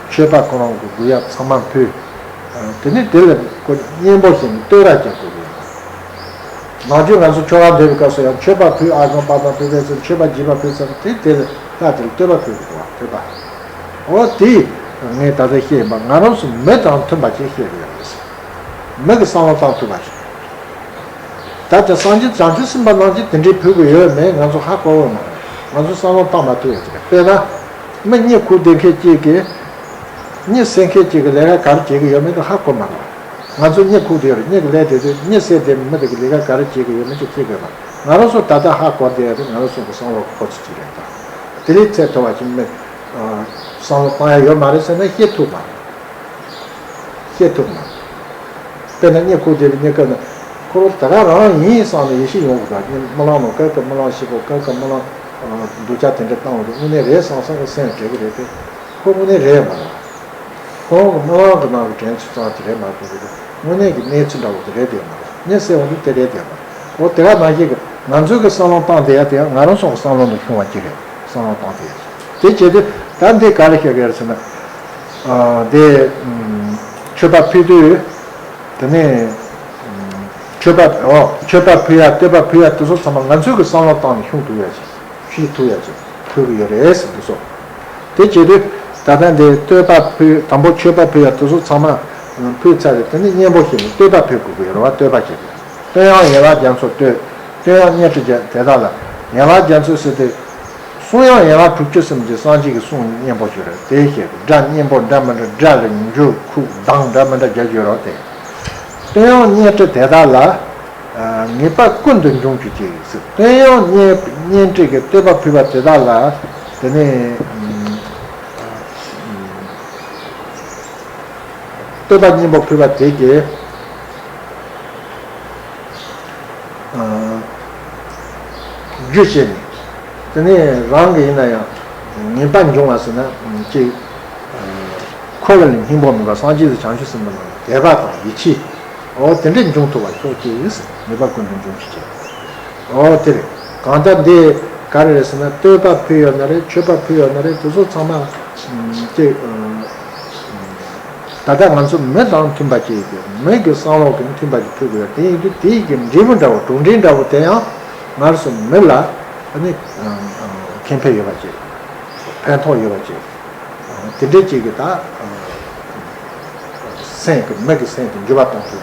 མཆོད་པ་ཁོ་རང་གི་དགོས་ཡ་ཚང་མ་ཕུལ། དེ་ནས་དེ་ལ་ཁོ་སྙན་པོ་བྱས་ནས་བསྟོད་ར་རྒྱག་དགོས་ཀྱི་ཡོད། ནང་ཆོས་ང་ཚོ་ཆོ་ག་འདོན་པའི་སྐབས་སུ་ཡང་མཆོད་པ་ཕུལ། ཨ་གང་པ་དང་ཕུལ་བས་ཚེ་མཆོད་པ་བགྱིས་པ་ཕུལ་ཚར་དུས་དེ་ལ་ད་དེ་ལ་བསྟོད་པ་ཕུལ་དགོས་པ། བསྟོད་པ། འོ་དེ་ངས་ད་ལྟ་བཤད་ཡིན་པ། ང་རང་ཚོ་མི་དང་མཐུན་པ་ཅིག་བཤད་དགོས་ཡ་རེད། མི་གི་བསམ་བློ་བཏང་ཐུབ་པ་ཞིག་ད་ལྟ་སངས་རྒྱས་བྱང་ཆུབ་སེམས་དཔའ་རྣམས་ཀྱིས་དེ་འདྲའི་ཕུལ་གྱི་ཡོད་མེད་ང་ཚོ་ཧ་གོ་གི་མ་རེད། ང་ཚོ་བསམ་བློ་བཏང་མ་ཐུབ་ཡ་ཅིག་རེད། དཔེར་ན། མི་གཉིད་ཁུག་བསྡད་མཁན་གཅིག་གིས། གཉིད་སད་མཁན་གཅིག་གིས་ལས་ཀ་ག་རེ་བྱེད་ཀྱི་ཡོད་མེད་དེ་ཧ་གོ་མ་རེད། ང་ཚོ་གཉིད་ཁུག་བསྡད་ཡོད་རེད། གཉིད་ཀྱི་ལས་དེ་དུས་གཉིད་སད་བསྡད་མི་དེ་གིས་ལས་ཀ་ག་རེ་བྱེད་ཀྱི་ཡོད་མེད་ཅིག་ཤེས་དགོས་པ། ང་རང་ཚོ་ད་ལྟ་ཧ་གོ་བསྡད་ཡ་དེ་ང་རང་ཚོ་གི་བསམ་བློ་གི་འཁོར་ཚུལ་ཅིག་རེད་ད། དེ་ལས་ཚད་མཐོ་བ་ཅིག་མི། བསམ་བློ་བཏང་ཡ་ཡོད་མ་རེད་ཟེར་ན་ཤེས་ཐུབ་མ་རེད། ཤེས་ཐུབ་མ། དཔེར་ན་གཉིད་ཁུག་བསྡད་པའི་གཉིད་སྐབས་ན། ཁོ་རང་ད་ག་རང་ཡིན་བསམ་ནས་ཡིད་ཆེས་ཡོང་གི་འདུག་གཉིད་རྨི་ལམ་ནང་སྐབས་སྐབས་རྨི་ལམ་ཞིག་གོ་སྐབས་སྐབས་རྨི་ལམ། སྡུག་ཅག་དེ་འདྲ་བཏང་བ་དེ་དངོས་གནས་རེད་བསམ་བསམ་གི་སེམས་དྲན་གི་རེད་དེ། ཁོ་དངོས་གནས་རེད་མ་རེད། ཁོང་གི་སྨོན་ལམ་གྱི་ནང་གི་དྲན་ཚུལ་ཙམ་ཅིག་རེད་མ་གཏོགས་དངོས་གནས་ཀྱི་གནས་ཚུལ་འདྲ་བོ་དེ་རེད་དེ་མ་རེད། ངས་ཟེར་བ་འདི་དེ་རེད་དེ་མ་རེད། འོ་དེ་ག་ནང་བཞིན་གྱི་ང་ཚོའི་གི་བསམ་བློ་བཏང་དེ་ཡ་དེ་ཡང་ང་རང་ཚོ་གི་བསམ་བློ་ནང་ཤོང་བ་ཅིག་རེད། བསམ་བློ་བཏང་དེ་ཡ་དེ་བྱས་དུས་ད་འདི་ག་རེ་བཤད་གི་རེད་ཟེར་ན། ཨ་དེ་ཨམ་མཆོད་པ་ཕུལ་དུས་དེ་ནས་ཨམ་མཆོད་པ་ཨོ་མཆོད་པ་ཕུལ་ཡ་བསྟོད་པ་ཕུལ་ཡ་དེ་ཚོ་ཚང་མ་ང་ཚོའི་གི་བསམ་བློ་བཏང་ནས་ཤོང་ཐུབ་ཡ་ཅིག་ཤེས་ཐུབ་ཡ་ཅིག་ཕུལ་གི་ཡོད་རེད་ཟེར་འདུག་སོ། དེ་བྱེད་དུས་ད་ལྟ་འདི་བསྟོད་པ་ཕུལ་དང་པོ་མཆོད་པ་ཕུལ་ཡ་དེ་ཚོ་ཚང་མ་ཕུལ་ཚར་རེད། དེ་ནས་གཉེན་པོ་ཞིག་ནས་བསྟོད་པ་ཕུལ་དགོས་ཀྱི་ཡོད་རེད་བ། བསྟོད་པ་བྱེད་དགོས། བསྟོད་དབྱངས་ཡན་ལག་རྒྱ་མཚོ་བསྟོད། བསྟོད་དབྱངས་སྙན་སྤྲི་བརྒྱད་དེ་དག་ལ། ཡན་ལག་རྒྱ་མཚོ་ཟེར་དུས། གསུང་དབྱངས་ཡན་ལག་དྲུག་ཅུ་ཟེར་གྱི་སངས་རྒྱས་ཀྱི་གསུང་སྙན་པོ་ཞིག་རེད། དེ་བཤད་དགོས། སྒྲ་སྙན་པོ་འདྲ་མི་འདྲ་སྒྲ་རེ་འཇུག་ཁུག་གདངས་འདྲ་མི་འདྲ་རྒྱག་རྒྱུ་རོགས་དེ། བསྟོད་དབྱངས་སྙན་སྤྲི་དེ་དག་ལ། ངེས་པ་ཀུན་ཏུ་འབྱུང་གྱུར་ཅིག་ཟེར། བསྟོད་དབྱངས་སྙན་སྙན་སྤྲི་གི་བསྟོད་པ་ཕུལ་བ་དེ་དག་ལ། དེ་ནས་བསྟོད་པ་སྙན་པོ་ཕུལ་བ་དེ་གི་རྒྱུ་བྱས་ནས། དེ་ནས་རང་གི་ཡིན་ན་ཡང་ངེས་པ་འབྱུང་བ་ཟེར་ན་ཅིག་འཁོར་བ་ལས་སྙིང་པོ་མི་འགག་སངས་རྒྱས་སུ་བྱང་ཆུབ་སེམས་དཔའ་རྣམས་ལ་དད་པ་དང་ཡིད་ཆེས། འོ་དེ་འདྲས་འབྱུང་ཐུབ་པ་ཤོག་ཅེས་ངེས་པ་ཀུན་ཏུ་འབྱུང་ཞིག་ཅེས། འོ་དེ་རེད། གང་ལྟར་འདི་ག་རེ་རེད་ཟེར་ན་བསྟོད་པ་ཕུལ་ཡོད་ན་རེད། མཆོད་པ་ཕུལ་ཡོད་ན་རེད། དེ་ཚོ་ཚང་མ་ཅིག་ད་ལྟ་ང་ཚོ་མི་དང་མཐུན་པ་ཅིག་ཡོད། མི་གི་བསམ་བློ་གི་མཐུན་པ་ཅིག་ཕུལ་དགོས། དེ་ཡིན་དུས་དེ་ཡི་གི་འབྲས་བུ་འདྲ་བོ་གྲུབ་འབྲས་འདྲ་བོ་དེ་ཡང་སྔར་སོང་མི་ལ་ཨ་ནི་ཁེ་ཕན་ཡོད་པ་ཅིག་ཕན་ཐོགས་ཡོད་པ་ཅིག་དེ་འདྲའི་ཅིག་གི་ད་སེམས་ཀྱི་མི་གི་སེམས་དེ་འགྱུར་བ་གཏོང་ཐུབ་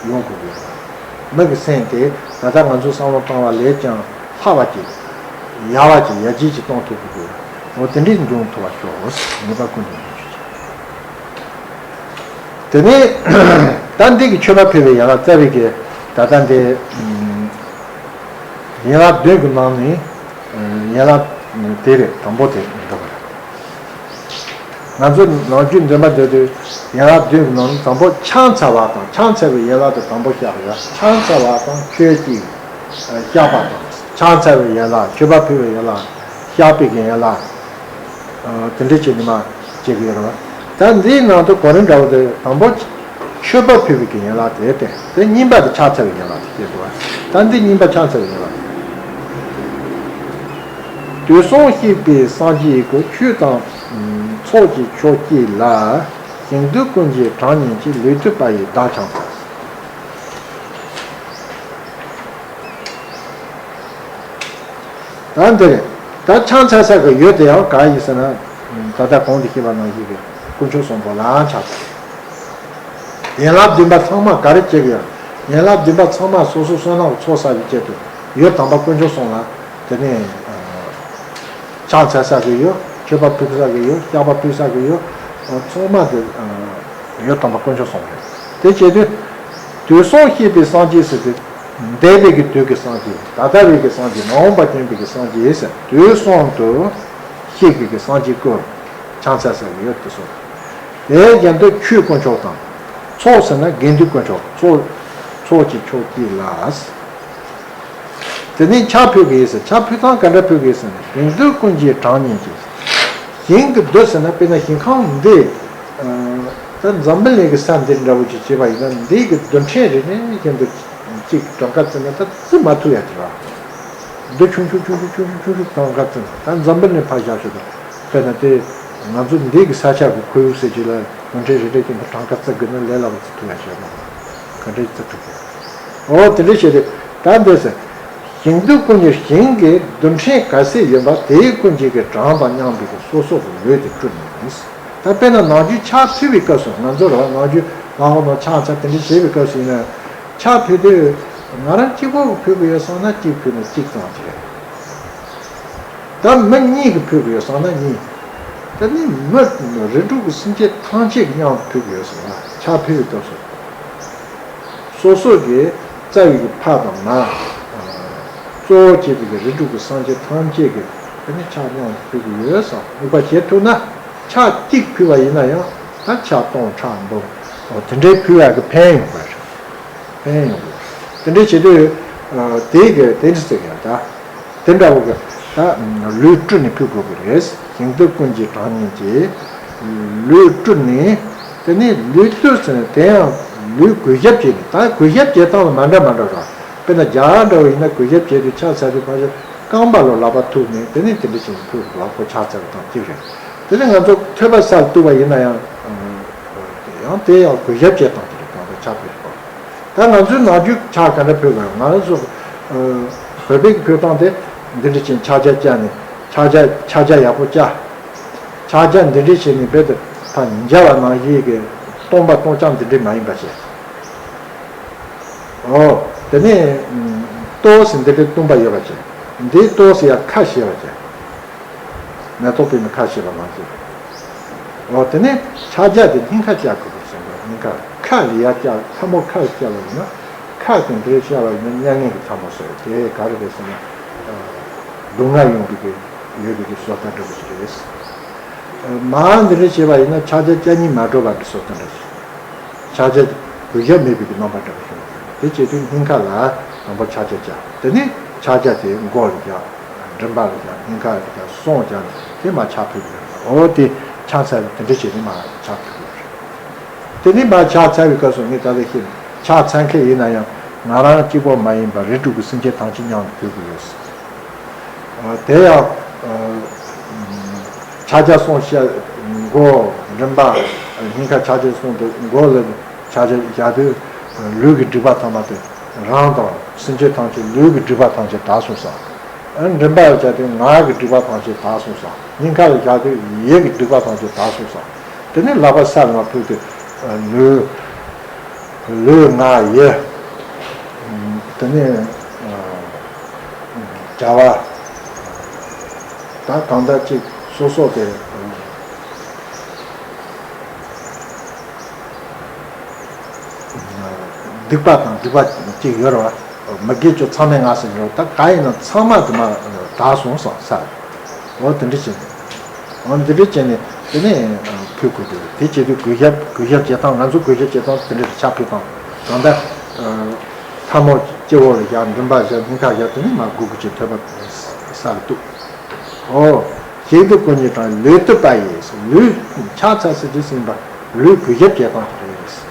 ཡོང་དགོས་ཀྱི་ཡོད། མི་གི་སེམས་དེ་ད་ལྟ་ང་ཚོ་བསམ་བློ་བཏང་བ་ལས་ཀྱང་ལྷག་པ་ཅིག་ཡག་པ་ཅིག་ཡར་རྒྱས་ཅིག་གཏོང་ཐུབ་ཀྱི་ཡོད། འོ་དེ་འདྲའི་འབྱུང་ཐུབ་པ་ཤོག་ངེས་པ་ཀུན་ཏུ་འབྱུང་ཞིག་དེ་ནས་ད་འདི་གི་མཆོད་པ་ཕུལ་བའི་ཡན་ལག་རྩ་བའི་གི་ད་ལྟ་འདི་ཡན་ལག་བདུན་གྱི་ནང་ནས་ཡན་ལག་དེ་རེད། དང་པོ་དེ་འདུག་ག་ང་ཚོ་ནང་རྒྱུད་འདོན་པ་འདོད་དུས་ཡན་ལག་བདུན་གྱི་ནང་ནས་དང་པོ་ཕྱག་འཚལ་བ་དང་། ཕྱག་འཚལ་བའི་ཡན་ལག་དེ་དང་པོ་བཤད་ཡོད། ཕྱག་འཚལ་བ་དང་ཆོས་ཀྱི་བཤགས་པ་དང་། ཕྱག་འཚལ་བའི་ཡན་ལག་མཆོད་པ་ཕུལ་བའི་ཡན་ལག་བཤགས་པའི་ཡན་ལག་དེ་འདྲ་བྱས་ནས་མ་བྱེད་ཀྱི་ཡོད་རེད་བ། ད་འདིའི་ནང་དུ་གོ་རིམ་འདྲ་བོ་དེ་དང་པོ་མཆོད་པ་ཕུལ་བའི་གི་ཡན་ལག་དེ་སྟེ། དེ་གཉིས་པ་དེ་ཕྱག་འཚལ་བའི་ཡན་ལག་དེ་བཤད་འདུག་བ། ད་འདི་གཉིས་པ་ཕྱག་འཚལ་བའི་ཡན་ལག་དེ། དུས་གསུམ་གཤེགས་པའི་སངས་རྒྱས་ཀྱི། ཆོས་དང་ཚོགས་ཀྱི་མཆོག་བསྐྱེད་ལ། ཞིང་རྡུལ་ཀུན་གྱི་གྲངས་སྙེད་ཅིང་། ལུས་བཏུད་པ་ཡིས་བདག་ཕྱག་འཚལ། ད་འདིར་ད་ཕྱག་འཚལ་ས་གི་ཡུལ་དེ་ཡང་གང་ཡིན་ཟེར་ན། ད་ལྟ་གོང་དུ་བཤད་པ་ནང་བཞིན་གྱི་དཀོན་མཆོག་གསུམ་པོ་ལའང་ཕྱག་འཚལ། ཡན་ལག་བདུན་པ་ཚང་མ་ག་རེ་བྱེད་ཀྱི་ཡོད། ཡན་ལག་བདུན་པ་ཚང་མ་སོ་སོ་བསོད་ནམས་ཚོགས་བསགས་པའི་ཆེད་དུ་ཡུལ་དམ་པ་དཀོན་མཆོག་གསུམ་ལ་དེ་ནས་ཕྱག་འཚལ་ས་གི་ཡུལ། མཆོད་པ་ཕུལ་ས་གི་ཡུལ། བཤགས་པ་ཕུལ་ས་གི་ཡུལ། ཚང་མ་དེ་ཡུལ་དམ་པ་དཀོན་མཆོག་གསུམ་རེད། དེ་བྱེད་དུས་དུས་གསུམ་གཤེགས་པའི་སངས་རྒྱས་ཟེར་དུས། འདས་པའི་གི་དུས་ཀྱི་སངས་རྒྱས། ད་ལྟ་བའི་གི་སངས་རྒྱས། མ་འོངས་པ་མཁྱེན་པའི་གི་སངས་རྒྱས་ཟེར། དུས་གསུམ་དུ་གཤེགས་པའི་གི་སངས་རྒྱས་སྐུ་ཕྱག་འཚལ་ས་གི་ཡུལ་དེ་སོ། དེའི་རྒྱན་དུ་ཆོས་དཀོན་མཆོག་དང་། ཚོགས་ཟེར་ན་དགེ་འདུན་དཀོན་མཆོག་ཚོགས། ཚོགས་ཀྱི་མཆོག་བསྐྱེད་ལ། དེ་ནས་ཕྱག་ཕུལ་གྱི་ཡིན་ཟེར། ཕྱག་ཕུལ་སྟངས་ག་འདྲ་ཕུལ་གྱི་ཡིན་ཟེར་ན། ཞིང་རྡུལ་ཀུན་གྱི་གྲངས་སྙེད་ཅིང་། ཞིང་གི་རྡུལ་ཟེར་ན་དཔེར་ན་ཞིང་ཁམས་འདི། ད་འཛམ་བུ་གླིང་གི་ས་འདི་འདྲ་བོ་ཅིག་བྱས་པ་ཡིན་ན། འདི་གི་རྡུལ་ཕྲན་རེ་རེ་བཞིན་དུ་གཅིག་གྲངས་ཀ་བརྩིས་ན་ད་བརྩི་མ་ཐུབ་ཡ་ཅིག་རེད། རྡུལ་ཆུང་ཆུང་ཆུང་ཆུང་ཆུང་ཆུང་ཆུང་གྲངས་ཀ་བརྩིས་ན། ད་འཛམ་བུ་གླིང་ཕར་བཞག་ཤོག་དང་། དཔེར་ན་དེ་ང་ཚོ་འདི་གི་ས་ཆ་གི་ཁོར་ཡུག་ཟེར་གྱི་ལ་རྡུལ་ཕྲན་རེ་རེ་བཞིན་དུ་གྲངས་ཀ་བརྩི་དགོས་ན་ལས་སླ་པོ་བརྩི་ཐུབ་ཡ་ཅིག་རེད་མ་གཏོགས་ག་འདྲ་བརྩི་ཐུབ་ཀྱི། འོ་དེ་འདྲ་བྱས་ཏེ་ད་འདི་ཟེར། ཞིང་རྡུལ་ཀུན་གྱི། ཞིང་གི་རྡུལ་ཕྲན་ག་ཚད་ཡོད་པ་དེའི་ཀུན་གྱི་གི་གྲངས་དང་མཉམ་པའི་གི་སོ་སོ་གི་ལུས་དེ་སྤྲུལ་ནས་ཡིན། ད་དཔེར་ན་ནམ་རྒྱུན་ཕྱག་ཕུལ་བའི་སྐབས་སུ། ང་ཚོ་རང་ནམ་རྒྱུན་ལྷ་ཁང་ནང་ཕྱག་འཚལ་དེ་འདྲ་བྱེད་པའི་སྐབས་སུ་ཡིན་ན། ཕྱག་ཕུལ་དུས་ང་རང་གཅིག་པོ་གིས་ཕུལ་གི་ཡོད་བསམ་ན་གཅིག་ཕུལ་ན་གཅིག་ཙམ་ཅིག་རེད། ད་མི་གཉིས་ཀྱིས་ཕུལ་གི་ཡོད་བསམ་ན་གཉིས། ད་ནི་མི་རིགས་དྲུག་གི་སེམས་ཅན་ཐམས་ཅད་ཀྱིས་མཉམ་དུ་ཕུལ་གི་ཡོད་བསམ་ན། ཕྱག་ཕུལ་བའི་སྐབས་སུ། སོ་སོ་གི་རྩ་བའི་གི་ཕ་དང་མ། གཙོ་བོ་བྱས་པའི་གི་རིགས་དྲུག་གི་སེམས་ཅན་ཐམས་ཅད་ཀྱིས་དེ་ནི་ཕྱག་མཉམ་དུ་ཕུལ་གི་ཡོད་བསམ་དམིགས་པ་བྱེད་ཐུབ་ན། ཕྱག་གཅིག་ཕུལ་བ་ཡིན་ན་ཡང་ད་ཕྱག་སྟོང་ཕྲག་འབུམ། འོ་དེ་འདྲའི་ཕུལ་བ་གི་ཕན་ཡོང་གི་རེད། ཕན་ཡོང་གི་རེད། དེ་འདྲའི་བྱེད་དུས་དེའི་གི་དེ་འདྲ་ཟེར་གི་ཡང་ད། དེ་འདྲ་བོ་གི་ད་ལུས་སྤྲུལ་ནས་ཕུལ་དགོས་ཀྱི་རེད། ཞིང་རྡུལ་ཀུན་གྱི་གྲངས་སྙེད་ཀྱི་ལུས་སྤྲུལ་ནས་ དེ་ནས་ལུས་བཏུད་ཟེར་ནས་དེ་ཡང་ལུས་གུས་ཞབས་བྱས་ནས། ད་གུས་ཞབས་བྱེད་སྟངས་ལ་མ་འདྲ་མ་འདྲ་ར། དཔེར་ན་རྒྱ་གར་འདྲ་བ་ཡིན་ན་གུས་ཞབས་བྱས་དུས་ཕྱག་འཚལ་དུས་ཕར་ཕྱོགས་རྐང་པ་ལ་ལག་པ་ཐུག་ནས་དེ་ནས་དེ་འདྲ་བྱས་ནས་ཕུལ་དགོས་པ་ཁོ་ཕྱག་འཚལ་བའི་སྟངས་གཅིག་རེད། དེ་ནས་ང་ཚོ་ཐོད་པ་སར་གཏུགས་པ་ཡིན་ན་ཡང་། ཡང་དེ་ཡང་གུས་ཞབས་བྱེད་སྟངས་དེ་རེད། གང་ལྟར་ཕྱག་ཕུལ་དགོས། ད་ང་ཚོའི་ནང་རྒྱུད་ཕྱག་ག་འདྲ་ཕུལ་དགོས། ང་རང་ཚོ་བོད་པའི་ཕུལ་སྟངས་དེ་འདི་འདྲ་བྱས་ཕྱག་རྒྱ་བཅག་ནས། ཕྱག་རྒྱ་ཕྱག་རྒྱ་ཡག་པོ་བཅག་ཕྱག་རྒྱ་འདི་འདྲ་བྱས་ནས་རྦད་དེ་ཕར་མཇལ་བ་ནང་བཞིན་གྱི་སྟོང་པ་སྟོང་རྐྱང་འདི་འདྲ་མ་ཡིན་པ་བྱས། ཨོ། དེ་ནས་ཏོག་ཙམ་འདི་འདྲ་སྟོང་པ་ཡོད་པ་བྱས། འདིའི་ཏོག་ཙམ་ཡར་ཁ་ཕྱེ་བ་བྱས། མེ་ཏོག་པུས་མོ་ཁ་ཕྱེ་བ་ནང་བཞིན། འོ་དེ་ནས་ཕྱག་རྒྱ་དེ་སྙིང་ཁར་བཅག་དགོས་པར་གསུངས་པ། སྙིང་ཁར་ཁ་ལ་ཡར་བཅག་ཐལ་མོ་ཁ་ལ་བཅག་པ་ཡིན་ན། ཁ་དེ་འདྲ་བཅག་པ་ཡིན་ན་མྱ་ངན་གྱི་ཐལ་མོ་ཟེར། དེ་ག་རེ་རེད་ཟེར་ན། སྡུག་བསྔལ་ཡོང་བའི་གི་ཡོད་པའི་གི་བཟོ་ལྟ་འདྲ་པོ་ཞིག་རེད། མར་འདི་འདྲ་བྱས་པ་ཡིན་ན་ཕྱག་རྒྱ་བཅག་སྙིང་མ་བྲོ་བ་གི་བཟོ་ལྟ་འདྲ་ཞིག་ཕྱག་རྒྱ་གུས་ཞབས་མེད་པའི་གི་རྣམ་པ་འདྲ་པོ་བྱུང་བ་རེད། དེ་བྱེད་དུས་སྙིང་ཁ་ལ་དང་པོ་ཕྱག་རྒྱ་བཅག་དེ་ནས་ཕྱག་རྒྱ་དེ་མགོ་ལ་རྒྱག་མགྲིན་པ་ལ་རྒྱག་སྙིང་ཁ་ལ་རྒྱག་གསུམ་རྒྱག་ནས་དེ་མར་ཕྱག་ཕུལ་གི་རེད། འོ་དེ་ཕྱག་འཚལ་བ་དེ་འདྲ་བྱས་ནས་མར་ཕྱག་ཕུལ་གི་རེད། དེ་ནས་མར་ཕྱག་འཚལ་བའི་སྐབས་སུ་ངས་ད་ལྟ་བཤད། ཕྱག་འཚལ་མཁན་ཡིན་ན་ཡང་ང་རང་གཅིག་པོ་མ་ཡིན་པར་རིགས་དྲུག་གི་སེམས་ཅན་ཐམས་ཅད་མཉམ་དུ་ཕུལ་གི་ཡོད། དེ་ཡང་ཕྱག་རྒྱ་གསུམ་བཤད། མགོ། མགྲིན་པ། སྙིང་ཁ། ཕྱག་རྒྱ་གསུམ་དེ། མགོ་ལ་ཕྱག་རྒྱ་བཞག་དུས་ལུས་ཀྱི་སྒྲིབ་པ་ཐམས་ཅད་དེ་རང་དང་སེམས་ཅན་ཐམས་ཅད་ལུས་ཀྱི་སྒྲིབ་པ་ཐམས་ཅད་དག་སོང་ཙང་། མགྲིན་པ་ལ་བྱ་དུས་ངག་གི་སྒྲིབ་པ་ཐམས་ཅད་དག་སོང་ཙང་། སྙིང་ཁ་ལ་བྱ་དུས་ཡིད་ཀྱི་སྒྲིབ་པ་ཐམས་ཅད་དག་སོང་ཙང་། དེ་ནས་ལག་པ་ས་ལ་ཕུལ་ཏེ་ལུས། ལུས་ངག་ཡིད། དེ་ནས་བྱ་བ་ད་གང་ལྟར་ཅིག་སོ་སོ་དེ། སྡིག་པ་དང་སྒྲིབ་པ་ཅིག་ཡོད་རེད་བ། མི་དགེ་བཅུ་མཚམས་མེད་ལྔ་ཟེར་ཡོད། ད་གང་ཡིན་ན་ཚང་མ་དེ་མར་དག་སོང་ཙང་ས། འོ་དེ་འདྲ་བྱས་ནས། འོ་འདི་འདྲ་བྱས་ནས་དེ་ནས་ཕུལ་དགོས་འདུག་དེ་བྱེད་དུས་གུས་ཞབས་གུས་ཞབས་བྱེད་སྟངས། ང་ཚོ་གུས་ཞབས་བྱེད་སྟངས་དེ་འདྲ་རེད། ཕྱག་ཕུལ་སྟངས་གང་ལྟར། ཐལ་མོ་སྤྱི་བོ་ལ་བཞག་མགྲིན་པ་བཞག་སྙིང་ཁ་བཞག་དེ་ནས་མར་མགོ་གུས་ཀྱི་ཐོད་པ་ས་ལ་གཏུགས། ཨོ། ཞིང་དུ་བཀོད་ཉིད་དང་ལུས་བཏུད་པ་ཡིས། ལུས་ཕྱག་འཚལ་ཟེར་དུས་ཟིན་པ་ལུས་གུས་ཞབས་བྱེད་སྟངས་ཤིག་རེད།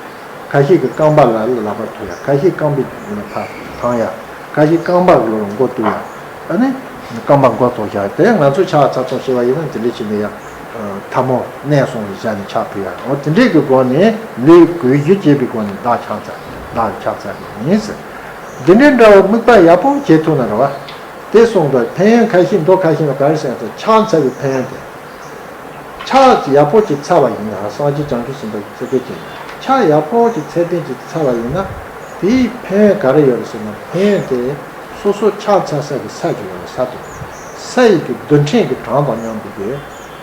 ཁ་ཤས་ཀྱིས་རྐང་པ་ལ་ལག་པ་ཐུག་ཡ། ཁ་ཤས་རྐང་པའི་ཕར་འཐེན་ཡ། ཁ་ཤས་རྐང་པ་ལ་མགོ་གཏུག་ཡ། ཨ་ནི་རྐང་པ་མགོ་གཏུག་ཡ། དེ་ང་ཚོས་ཕྱག་འཚལ་སྟངས་བྱས་པ་ཡིན་ན་དེ་འདྲ་བྱས་ནས་ཡ། ཐལ་མོ་མནན་སོང་བའི་ཆ་ནས་ཕྱག་ཕུལ་ཡ། འོ་དེ་འདྲས་ཀྱི་སྒོ་ནས་ལུས་གུས་ཞབས་བྱེད་པའི་སྒོ་ནས་བདག་ཕྱག་འཚལ། བདག་ཕྱག་འཚལ་བ་ཡིན་ཟེར། འདི་འདྲའི་འདྲ་བའི་དམིགས་པ་ཡག་པོ་བྱེད་ཐུབ་ན་རེད་བ། དེ་གསུངས་པའི་ཕན་ཡོན་ཁ་ཤས་མདོ་ཁ་ཤས་ལ་ག་རེ་ཟེར་ན། ཕྱག་འཚལ་བའི་ཕན་ཡོན་དེ། ཕྱག་ཡག་པོ་ཅིག་འཚལ་བ་ཡིན་ན། སངས་རྒྱས་བྱང་ཆུབ་སེམས་དཔའི་ཚིག་གི་ཅན། ཕྱག་ཡག་པོ་ཅིག་འཚལ་ཏེ་ཅིག་འཚལ་བ་ཡིན་ན། དེའི་ཕན་ཡོན་ག་རེ་ཡོད་རེད་ཟེར་ན། ཕན་ཡོན་དེ་སོ་སོ་ཕྱག་འཚལ་ས་གི་ས་གི་ཡོད་རེད། ས་དེ། ས་ཡི་གི་རྡུལ་ཕྲན་གྱི་གྲངས་དང་མཉམ་པའི་གི་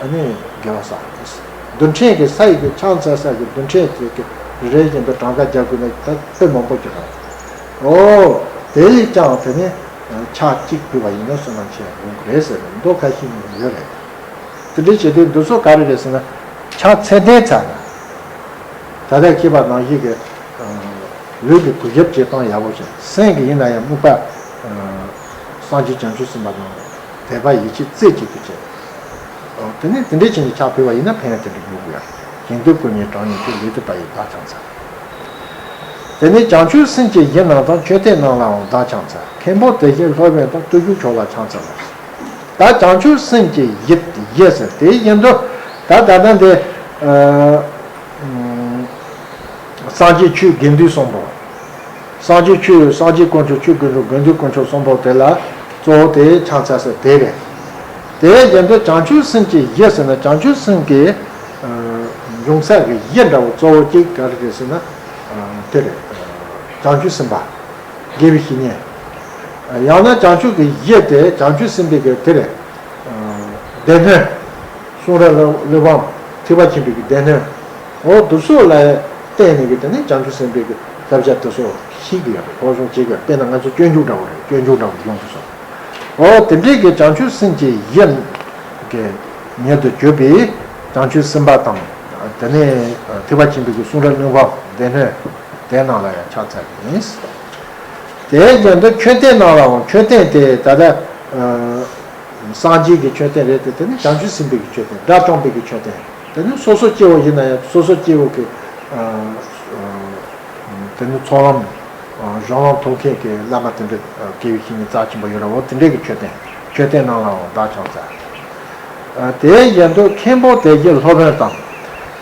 ཨ་ནི་དགེ་བ་བསགས་རེད། རྡུལ་ཕྲན་གྱི་ས་ཡི་གི་ཕྱག་འཚལ་ས་གི་རྡུལ་ཕྲན་དེ་གི་རེ་རེ་བཞིན་དུ་གྲངས་ཀ་རྒྱག་དགོས་ན་ད་དཔེ་མང་པོ་ཅིག་རེད། ཨོ། དེ་ཡིས་ཀྱང་དེ་ནི་ཕྱག་གཅིག་ཕུལ་བ་ཡིན་ན་བསོད་ནམས་ཆེ་བ་ཡོང་གི་རེད་ཟེར་ནས་མདོ་ཁ་ཤས་ནས་ཡོད་རེད། དེ་འདྲའི་བྱེད་དུས་འདི་ཚོ་ག་རེ་རེད་ཟེར་ན། ཕྱག་ཚད་ལྡན་ཚར་ན། ད་ལྟ་ཁྱེད་པ་ནང་བཞིན་གྱི་ལུས་ཀྱི་གུས་ཞབས་བྱེད་སྟངས་ཡག་པོ་བྱས། སེམས་ཀྱི་ཡིན་ན་ཡང་དམིགས་པ་སངས་རྒྱས་བྱང་ཆུབ་སེམས་དཔའ་དང་དད་པ་ཡིད་ཆེས་རྩེ་གཅིག་ཏུ་བྱས། དེ་ནས་དེ་འདྲའི་ཕྱག་ཕུལ་བ་ཡིན་ན་ཕན་ཡོན་དེ་འདྲ་ཡོང་གི་ཡོད། ཞིང་དུ་བཀོད་ཉིད་དང་ཉིད་ཀྱི་ལུས་བཏུད་པ་ཡིས་བདག་ཕྱག་འཚལ། དེ་ནས་བྱང་ཆུབ་སེམས་ཀྱི་ཡིད་རྣམས་དང་། མཆོད་རྟེན་རྣམས་ལའང་བདག་ཕྱག་འཚལ། མཁན་པོ་དེ་བཞིན་སློབ་དཔོན་དང་། བརྟུལ་ཞུགས་མཆོག་ལ་ཕྱག་འཚལ་ལོ། ད་བྱང་ཆུབ་སེམས་ཀྱི་ཡིད། ཡིད་ཟེར་དེ་བཞིན་དུ་ད་ད་ལྟ་འདི། སངས་རྒྱས་ཆོས་དགེ་འདུན་གསུམ་པོ། སངས་རྒྱས་ཆོས། སངས་རྒྱས་དཀོན་མཆོག་ཆོས་དཀོན་མཆོག་དགེ་འདུན་དཀོན་མཆོག་གསུམ་པོ་དེ་ལ་གཙོ་བོ་དེ་ཕྱག་འཚལ་ས་དེ་རེད། དེ་བཞིན་དུ་བྱང་ཆུབ་སེམས་ཀྱི་ཡིད་ཟེར་ན། བྱང་ཆུབ་སེམས་ཀྱི་འབྱུང་ས་གི་གཞི་འདྲ་བོ་གཙོ་བོ་གཅིག་ག་རེ་རེད་ཟེར་ན། དེ་རེད། བྱང་ཆུབ་སེམས་དཔའ། དགེ་བའི་བཤེས་གཉེན། ཡང་ན་བྱང་ཆུབ་ཀྱི་གཞི་དེ་བྱང་ཆུབ་སེམས་དཔའི་གི་དེ་རེད། སྡེ་སྣོད། གསུང་རབ་གླེགས་བམ། ཐེག་པ་ཆེན་པོའི་གི་སྡེ་སྣོད། འོ་དེ་ཚོ་ལ་བརྟེན་ནས་གི་དེ་ནས་བྱང་ཆུབ་སེམས་དཔའི་གི་བསླབ་བྱ་དེ་ཚོ་ཤེས་གི་ཡོད་རེད། སློབ་སྦྱོང་བྱེད་གི་ཡོད་རེད། དཔེར་ན་ང་ཚོ་སྤྱོད་འཇུག་འདྲ་བོ་རེད། སྤྱོད་འཇུག་འདྲ་བོ་ཡོང་གི་སོང་། འོ་དེ་འདྲའི་གི་བྱང་ཆུབ་སེམས་ཀྱི་ཡིད་ཀྱི་ཉིད་དུ་གྱུར་པའི་བྱང་ཆུབ་སེམས་དཔའ་དང་། དེ་ནས་ཐེག་པ་ཆེན་པོའི་གི་གསུང་རབ་གླེགས་བམ་སྡེ་སྣོད་དེ་རྣམས་ལ་ཡང་ཕྱག་འཚལ་གྱི་ཡིན། དེ་བཞིན་དུ་མཆོད་རྟེན་རྣམས་ལའང་། མཆོད་རྟེན་དེ་ད་ལྟ་སངས་རྒྱས་ཀྱི་མཆོད་རྟེན་རེད་དེ། དེ་ནི་བྱང་ཆུབ་སེམས་དཔའི་གི་མཆོད་རྟེན། དགྲ་བཅོམ་པའི་གི་མཆོད་རྟེན། དེ་ནི་སོ་སོ་སྐྱེ་བོ་ཡིན་ན་ཡང་སོ་སོ་སྐྱེ་བོ་གི་ དེ་ནི་ཚོགས་ལམ་གཞུང་ལམ་ཐོབ་མཁན་གྱི་བླ་མ་དེ་འདྲ་དགེ་བའི་བཤེས་གཉེན་རྩ་ཆེན་པོ་ཡོད་ར། འོ་དེ་འདྲའི་གི་མཆོད་རྟེན། མཆོད་རྟེན་ནང་ལའང་བདག་ཕྱག་འཚལ། དེ་བཞིན་དུ་མཁན་པོ་དེ་བཞིན་སློབ་དཔོན་དང་།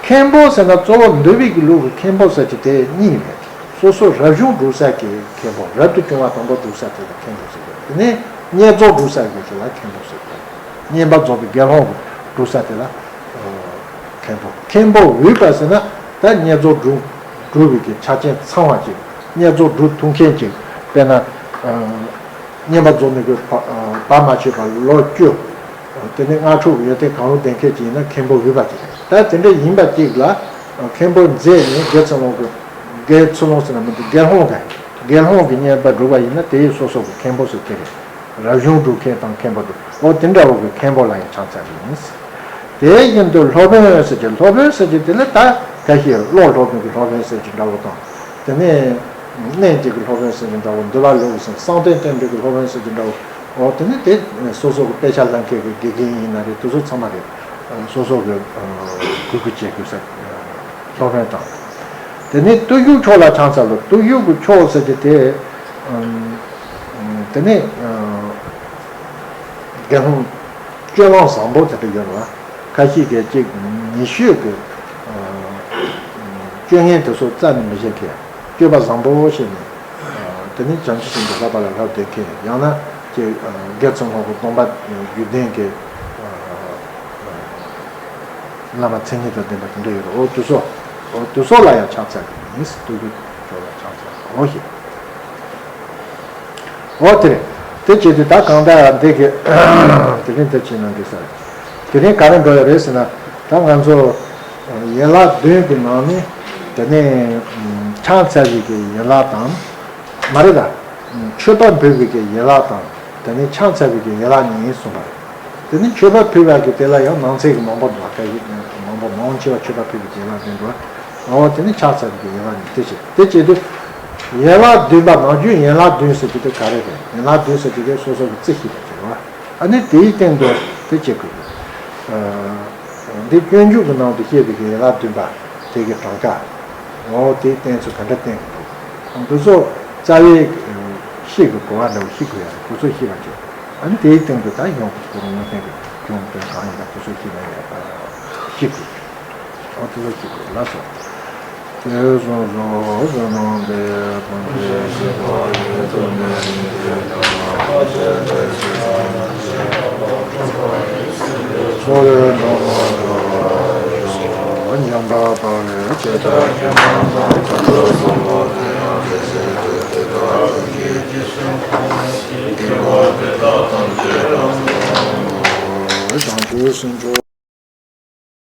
མཁན་པོ་ཟེར་ན་གཙོ་བོ་འདུལ་བའི་གི་ལུགས་ཀྱི་མཁན་པོ་ཟེར་གྱི་དེ་གཉིས་རེད། སོ་སོ་རབ་བྱུང་སྒྲུབ་ས་གི་མཁན་པོ། རབ་ཏུ་བྱུང་བ་དང་པོ་སྒྲུབ་ས་དེ་ལ་མཁན་པོ་ཟེར་གྱི། དེ་ནས་བསྙེན་རྫོགས་སྒྲུབ་ས་གི་དེ་ལ་མཁན་པོ་ཟེར་གྱི། བསྙེན་པར་རྫོགས་པའི་དགེ་སློང་གི་སྒྲུབ་ས་དེ་ལ་མཁན་པོ། མཁན་པོ་འོས་པ་ཟེར་ན་ད་བསྙེན་རྫོགས་སྒྲུབ་སྒྲུབ་པའི་གི་ཆ་རྐྱེན་ཚང་བ་ཅིག་བསྙེན་རྫོགས་སྒྲུབ་ཐུབ་མཁན་ཅིག་དཔེར་ན། བསྙེན་པར་རྫོགས་ནས་ཀྱི་བར་མ་ཆད་པ་ལོ་བཅུ། དེ་ནས་སྔགས་འཁྲུགས་ཡོན་ཏན་གང་རུང་ལྡན་མཁན་ཅིག་ཡིན་ན་མཁན་པོ་འོས་པ་ཅིག་ད་དེ་འདྲ་ཡིན་པ་ཅིག་ལ་མཁན་པོ་མཛད་ནས་དགེ་ཚུལ་སློང་གི། དགེ་ཚུལ་སློང་ཟེར་ན་མི་འདུག་དགེ་སློང་གི། དགེ་སློང་གི་བསྙེན་པར་སྒྲུབ་པ་ཡིན་ན་དེ་ཡི་སོ་སོ་གི་མཁན་པོ་ཟེར་གྱི་རེད། རབ་བྱུང་སྒྲུབ་མཁན་དང་མཁན་པོ་དེ། འོ་དེ་འདྲ་བོ་གི་མཁན་པོ་ལ་ཡང་ཕྱག་འཚལ་གྱི་ཡིན། དེ་བཞིན་དུ་སློབ་དཔོན་ཟེར་གྱི། སློབ་དཔོན་ཟེར་གྱི་དེ་ལ་ད་ཁ་ཤས་བློ་སློབ་པའི་གི་སློབ་དཔོན་ཟེར་གྱི་འདྲ་བོ་དང་། དེ་ནས་གནས་ཀྱི་གི་སློབ་དཔོན་ཟེར་གྱི་འདྲ་བོ། འདུལ་བ་ལུགས་ཀྱི་བསམ་གཏན་བསྟན་པའི་གི་སློབ་དཔོན་ཟེར་གྱི་འདྲ་བོ། འོ་དེ་ནས་དེ་སོ་སོ་གི་དཔེ་ཆ་ལྷག་མཁན་གྱི་དགེ་རྒན་ཡིན་ན་རེད། དེ་ཚོ་ཚང་མ་རེད། སོ་སོ་གི་གུས་བཀུར་བྱེད་དགོས་ས་སློབ་དཔོན་དང་། དེ་ནས་བརྟུལ་ཞུགས་མཆོག་ལ་ཕྱག་འཚལ་ལོ། བརྟུལ་ཞུགས་ཀྱི་མཆོག་ཟེར་གྱི་དེ། དེ་ནས་དགེ་སློང་སྤྱོད་ལམ་བཟང་པོ་དེ་འདྲ་ཡོད་རེད་བ། ཁ་ཤས་ཀྱིས་གཅིག་ཉེ་ཤོས་ཀྱི་སྤྱོད་ངན་དེ་ཚོ་རྩ་ནས་མི་བྱེད་མཁན། སྤྱོད་པ་བཟང་པོ་བྱས་ནས། དེ་ནས་བྱང་ཆུབ་སེམས་ཀྱི་བསླབ་པ་ལ་བསླབ་བསྡད་མཁན། ཡང་ན་ཀྱི་དགེ་ཚུལ་སློང་གི་སྡོམ་པ་རྒྱུད་ལྡན་གྱི་བླ་མ་མཚན་ཉིད་དང་ལྡན་པ་དེ་འདྲ་ཡོད་རེད། འོ་དེ་ཚོ། འོ་དེ་ཚོ་ལ་ཡང་ཕྱག་འཚལ་གྱི་ཡིན། བརྟུལ་ཞུགས་མཆོག་ལ་ཕྱག་འཚལ་ལོ་ཞེས། འོ་དེ་རེད། དེ་བྱས་དུས་ད་གང་ལྟར་འདི་གི་དེ་རིང་དེ་བྱས་ན་འགྲིག་ས་རེད། དེ་རིང་ག་རེ་འགྲོ་ཡ་རེད་ཟེར་ན། ད་ང་ཚོ་ཡན་ལག་བདུན་གྱི་ནང་ནས་དེ་ནས་ཕྱག་འཚལ་བའི་གི་ཡན་ལག་དང་། མ་རེད་ད། མཆོད་པ་འབུལ་བའི་གི་ཡན་ལག་དང་། དེ་ནས་ཕྱག་འཚལ་བའི་གི་ཡན་ལག་གཉིས་གསུངས་པ་རེད། དེ་ནས་མཆོད་པ་ཕུལ་བ་གི་དེ་ལ་ཡང་ནང་གསེས་ཀྱི་མང་པོ་འདུག་ཁ་ཤས་མང་པོ་མང་ཆེ་བ་མཆོད་པ་ཕུལ་བའི་གི་ཡན་ལག་བདུན་འདུག་འོ་དེ་ནས་ཕྱག་འཚལ་བའི་གི་ཡན་ལག་གཉིས་དེ་བྱེད། དེ་བྱེད་དུས། ཡན་ལག་བདུན་པ་ནང་རྒྱུད་ཡན་ལག་བདུན་ཟེར་གྱི་དེ་ག་རེ་རེད། ཡན་ལག་བདུན་ཟེར་གྱི་དེ་སོ་སོ་གི་རྩི་ཤེས་པ་བྱེད་རོགས། ཨ་ནི་དེའི་སྟེང་དུ་དེ་བྱེད་དགོས། འདི་སྤྱོད་འཇུག་གི་ནང་དུ་བཤད་པའི་གི་ཡན་ལག་བདུན་པ་དེ་གི་གྲངས་ཀ། འོ་དེའི་སྟེང་ཚོ་ག་འདྲ་བསྟན་གི་འདུག་འདི་ཚོ་རྩ་བའི་ཤེས་ཀྱི་གོ་བ་འདྲ་བོ་ཤེས་དགོས་ཡ་རེད། འདི་ཚོ་ཤེས་པ་བྱེད། ཨ་ནི་དེའི་སྟེང་དུ་ད་ཡོང་གི་གོ་རུ་ངོས་ལྡན་གྱི་སྐྱོན་དོན་གང་ཡིན་པ་དེ་ཚོ་ཤེས་ན་ཡ་ཤེས་དགོས། འོ་དེ་ཚོ་ཤེས་དགོས་ལ་སོགས། དེ་སོ་སོ་བསོད་ནམས་འདི་ཐམས་ཅད་ཞི་བ་ཡོད་དོ་མེད་ཀྱི་ཕྱིར་དང་། ཕྱི་དང་ནང་གི་སེམས་ཀྱི་སོ་རེ་འགྲོ་མ་འགྲོ་བར་ཤོག་ཉམས་པ་སྤང་བའི་ཆེད་དུ་སྐྱེ་བ་དང་ཐོབ་པ་སོགས་པ་དེ་ཡང་དེ་བཞིན་དུ་དེ་དག་ཐམས་ཅད་ཀྱི་སེམས་ཁོང་ནས་སྐྱེ་བ་དེ་དག་ཐམས་ཅད་རང་སུ་འོང་ངོ་། བྱང་ཆུབ་སེམས་མཆོག